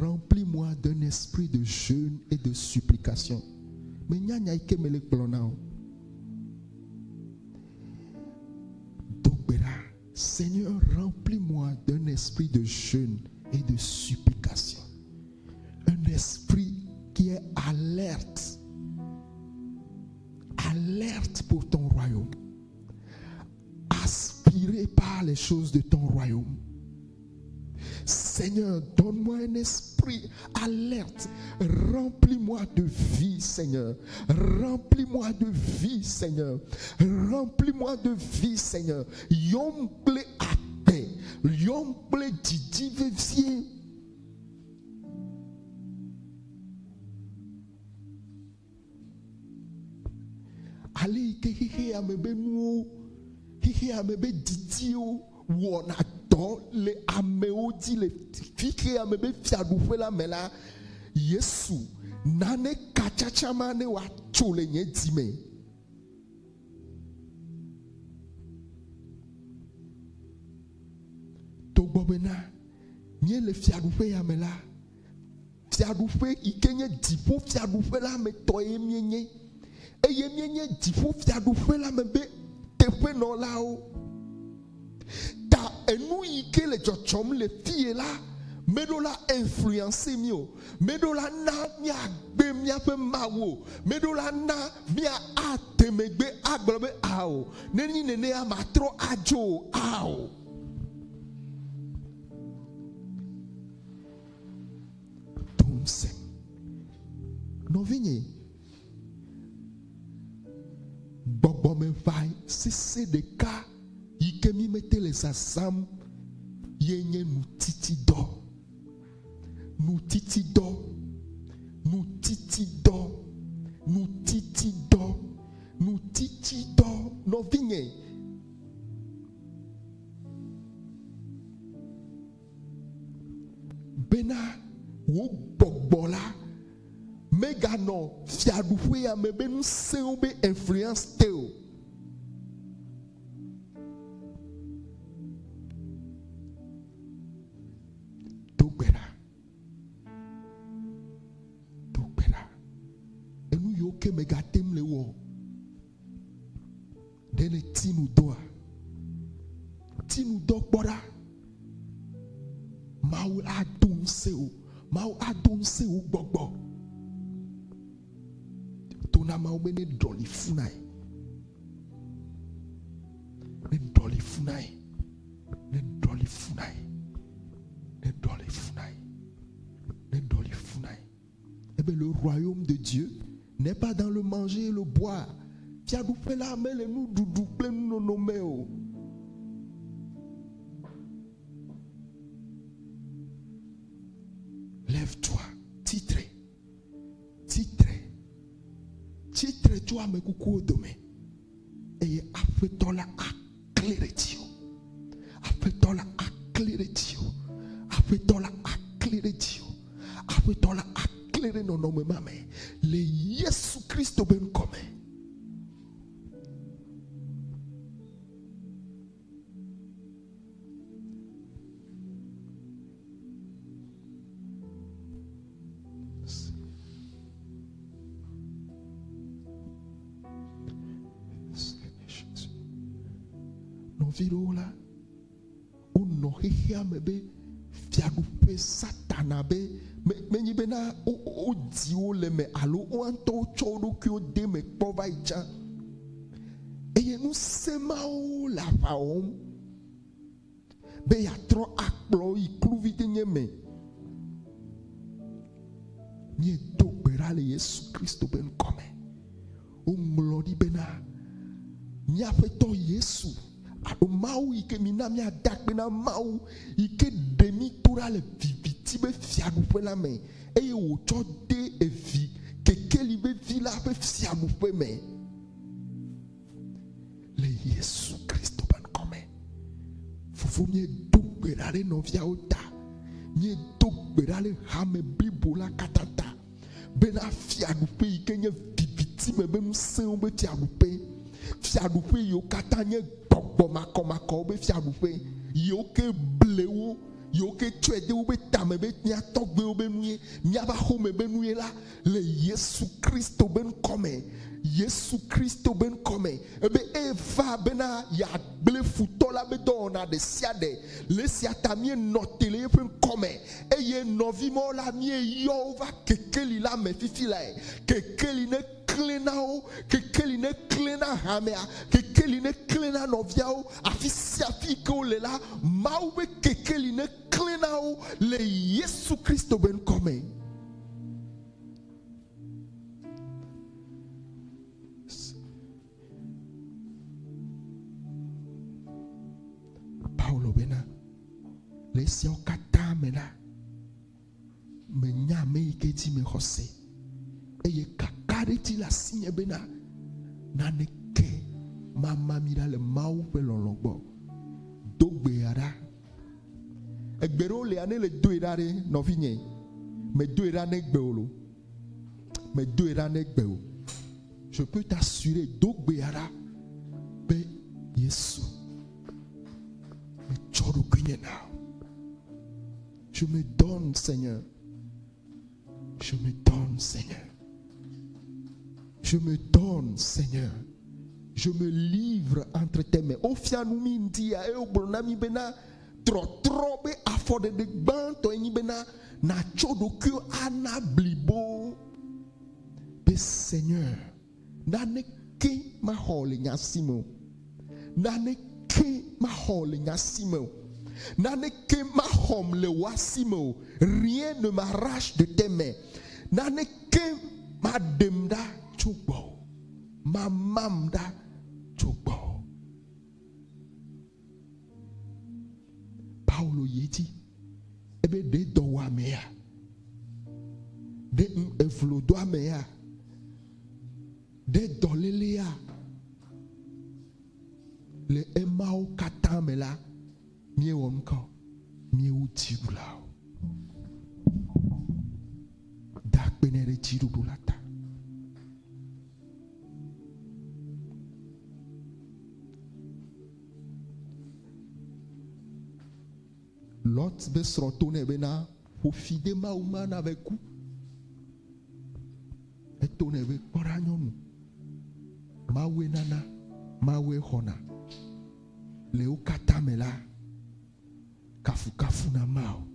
remplis-moi d'un esprit de jeûne et de supplication. Menya nya yi ke mele gblɔ na wò. Do gbe ɖa. Seigneur, remplis-moi d'un esprit de jeûne et de supplication. Un esprit qui est alerte. Alerte pour ton royaume. Aspiré par les choses de ton royaume. Seigneur, donne-moi un esprit alerte. Remplis-moi de vie, Seigneur. Remplis-moi de vie, Seigneur. Remplis-moi de vie, Seigneur. Yom kple agbe. Yom kple didi vevie. Ale yi ke xexea me be nuwo, xexea me be didiwo wɔna dɔ le amewo dzi le xexea me be fiaɖuƒe la me la, Yesu, nane katsatsa ma ne wòatso le nye dzi me. Togbɔ bena míele fiaɖuƒe ya me la, Fiaɖuƒe yi ke nye dziƒo fiaɖuƒe la me tɔe míenye, eye míenye dziƒo fiaɖuƒe la me be teƒenɔlawo. Ta enu yi ke le dzɔdzɔm le fiye la, meɖo la influencer mí o, meɖo la na míagbe míaƒe Mawu o, meɖo la na mía ate megbe agblɔ be ao, nenyi nenea matrɔ adzo o, ao. Do ŋusẽ. Nɔvinye, gbɔgbɔmeʋa sesẽ ɖeka yi ke mí mete le zazãm ye nye nutitidɔ. Nutitidɔ, nutitidɔ, nutitidɔ, nutitidɔ. Nɔvinye, Bena wò gbɔgbɔ la meganɔ fiaɖuƒe ya me be ŋusẽwo be influence te o. Do gbe ɖa. Do gbe ɖa. Enu yiwo ke megate ŋu le wɔ. Ɖe nèti nu dɔa? Ti nu dɔ kpɔ ɖa. Mawu ado ŋusẽ wò. Mawu ado ŋusẽ wò gbɔgbɔ. To na Mawu be ne ɖɔli fu na ye. Ne ɖɔli fu na ye. Ne ɖɔli fu na ye. Ne ɖɔli fu na ye. Ne ɖɔli fu na ye. Ebe le royaume de Dieu n'est pas dans le manger et le boire. Fiaɖuƒe la mele nuɖuɖu kple nunono me o. Lève-toi, tsitre, tsitre, tsitre tso ame kukuwo dome, eye Aƒetɔ la akli ɖe dziwò. Aƒetɔ la akli ɖe dziwò. Aƒetɔ la akli ɖe dziwò. Aƒetɔ la akli ɖe nɔnɔme ma me le Yesu Kristo be ŋkɔ me. Nɔvi ɖewo la, wonɔ xexea me be fiaɖuƒe Satana be menyi bena wodi wo le me alo woa ŋutɔ wotsɔ wo ɖokuiwo de eme kpɔ va yi tsã. Eye ŋusẽ mawo le aʋa wɔm be yeatrɔ akplɔ wo yi kluvidenye me. Míedo gbe ɖa le Yesu Kristo be ŋkɔ me. Woŋlɔ ɖi bena, Mía Aƒetɔ Yesu, alo Mawu yi ke mina míada akpe na Mawu yi ke ɖe mí to ɖa le viviti be fiaɖuƒe la me, eye wòtsɔ de evi kekeli vevi la ƒe fiaɖuƒe me. Yesu Kristo be ŋkɔme. Fofo míedo gbe ɖa ɖe nɔviawo ta. Míedo gbe ɖa ɖe hame blibo la katã ta bena fiaɖuƒe yi ke nye vivitime be ŋusẽwo be fiaɖuƒe, fiaɖuƒe yiwo katã nye gbɔgbɔ makɔmakɔwo be fiaɖuƒe, yiwo ke ble wo, yiwo ke tsɔe de wobe tame be mía tɔgbuiwo be nu ye, míaƒe axome be nu ye la, le Yesu Kristo be ŋkɔme, Yesu Kristo be ŋkɔme, ebe eva bena yeagblẽ futɔ la be dɔwɔna ɖe sia ɖe. Le esia ta míenɔ te le eƒe ŋkɔme eye nɔvi mawo la míeyɔ wo va kekeli la me fifi lae. Kekeli ne klẽ na wo, kekeli ne klẽ na hamea, kekeli ne klẽ na nɔviawo, afi sia afi yi ke wole la, Mawu be kekeli ne klẽ na wo le Yesu Kristo be ŋkɔme. Paulo bena, le esiawo katã me la, menya ame yi ke dzi mexɔ se, eye kakaɖedzi le asinye bena naneke mama mi ɖa le Mawu ƒe lɔlɔ̃ gbɔ. Do gbea ɖa. Egbe ɖewo lia ne le doe ɖa ɖe nɔvinye, medoe ɖa ne gbe o lo. Medoe ɖa ne gbe o. Je peux t'assurer, do gbea ɖa be Yesu, metsɔ ɖokuinye na wò. Je me donne, Seigneur. Je me donne, Seigneur. Je me donne, Seigneur. Je me livre entre tes mains. Wofia nu mi ŋdi ya eye wogblɔ na mi bena trɔtrɔ be afɔɖeɖe gbãtɔe nyi bena nàtsɔ ɖokuiwò ana blibo be Seigneur, naneke maxɔ le nye asi me o. Naneke maxɔ le nye asi me o. Naneke maxɔm le wò asi me o. Rien ne m'arrache de tes mains. Naneke maɖem ɖa tso gbɔwò. Mamam ɖa tso gbɔwò. Paulo yi edzi ebe ɖe dɔwɔamea, ɖe evlodoamea, ɖe dɔlélea, le emawo katã me la, míewɔ nu ka o? Míewu dziɖulawo. Da akpe nɛ ɖe dziɖuɖu la ta. Lot be srɔ̃ to nɛ bena, ƒo fi de Mawu ma nave ku. Eto nɛ be, kpɔ ɖa nyɔnu, Mawue nana, Mawue xɔna. Le wo katã me la, kafukafu na Mawu.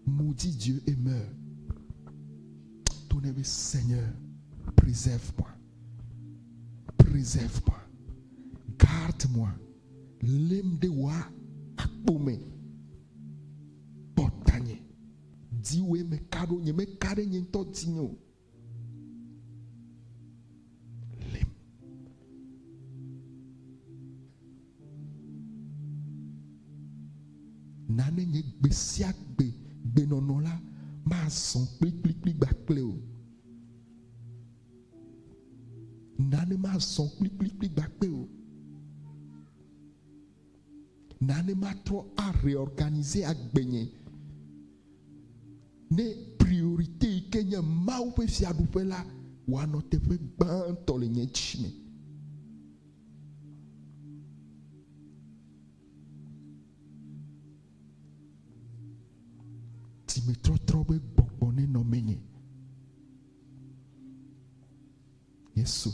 Maudit Dieu et meurt. To nɛ be, Seigneur, préserve-moi. Préserve-moi. Garde-moi. Lém ɖe wò akpo me. Kpɔ tanye. Dziwòe meka ɖo, nyemeka ɖe nye ŋutɔ dzinye o. Lém. Na ne nye gbe sia gbe gbenɔnɔ la mazɔ kplikplikpli gbakple o. Na ne mazɔ kplikplikpli gbakpe o. Na ne matrɔ areorganize agbenye. Ne priorité yi ke nye Mawu ƒe fiaɖuƒe la wòanɔ teƒe gbãtɔ le nye dzi me. Dzimetrɔtrɔ be gbɔgbɔ nenɔ menye. Yesu,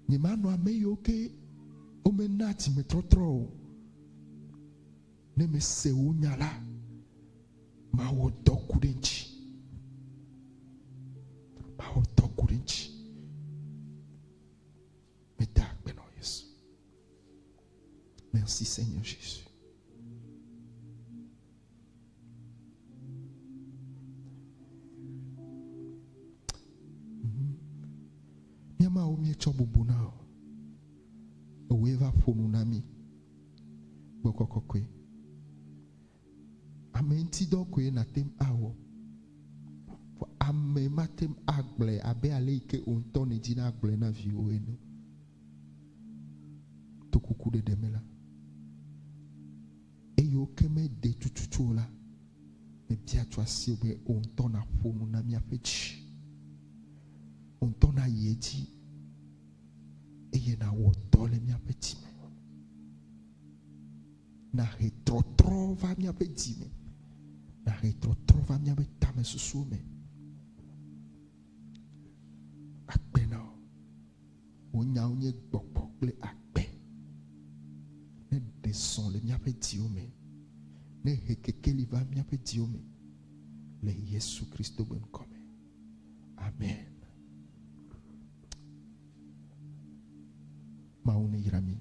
nyemanɔ ame yiwo ke womena dzimetrɔtrɔ o. Ne mese wò nya la, mawɔ dɔ ku ɖe ŋuti. Mawɔ dɔ ku ɖe ŋuti. Meda akpe na Yesu. Merci Seigneur Jésus. Mía Mawu míetsɔ bubu na wò. Ewòe va ƒo nu na mí. Gbɔgbɔ kɔkɔe. Ame ŋuti dɔ koe nàte ŋu awɔ. Ame mate ŋu agblɔe abe ale yi ke wò ŋutɔ nèdina agblɔe na viwò ene o. To kukuɖeɖe me la, eye wo ke mede tututu o la, mebia tso asiwò be wò ŋutɔ nàƒo nu na míaƒe dzi. Wò ŋutɔ nàyi edzi eye nàwɔ dɔ le míaƒe dzi me. Nàhe trɔtrɔ va míaƒe dzi me. Nàhe trɔtrɔ va míaƒe tamesusuwo me. Akpe na wò. Wò nyawo nye gbɔgbɔ kple agbe. Ne ɖe zɔ le míaƒe dziwo me. Ne he kekeli va míaƒe dziwo me. Le Yesu Kristo be ŋkɔ me. Amen. Mawu neyra mi.